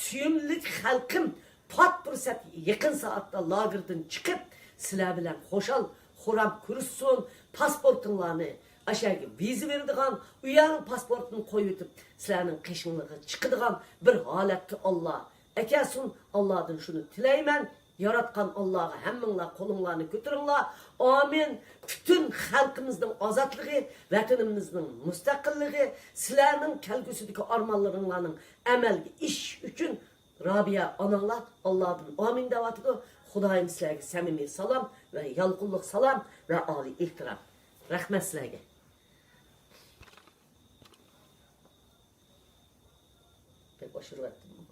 سۆيۈملۈك خەلقىم، پات پۇرسەت يېقىن سائەتتە لاگېردىن چىقىپ، سىلەر بىلەن خۇشال خۇرام كۆرۈشسۇن، پاسپورتۇڭلارنى ئاشەگە ۋىزا بېرىدىغان، ئۇ يەرنىڭ پاسپورتىنى قويۇۋېتىپ، سىلەرنىڭ قېشىڭلارغا چىقىدىغان بىر ھالەتكە ئاللا ئەكەلسۇن. ئاللادىن شۇنى تىلەيمەن. ياراتقان ئاللاغا ھەممىڭلار قولۇڭلارنى كۆتۈرۈڭلار. ئامىن. پۈتۈن خەلقىمىزنىڭ ئازادلىقى، ۋەتىنىمىزنىڭ مۇستەقىللىقى، سىلەرنىڭ كەلگۈسىدىكى ئارمانلىرىڭلارنىڭ ئەمەلگە ئېشىشى ئۈچۈن رابىيە ئاناڭلار ئاللادىن ئامىن دەۋاتىدۇ. خۇدايىم سىلەرگە سەمىمىي سالام ۋە يالقۇنلۇق سالام ۋە ئالىي ئېھتىرام. رەھمەت سىلەرگە. بەك ئاشۇرۇۋەتتىم.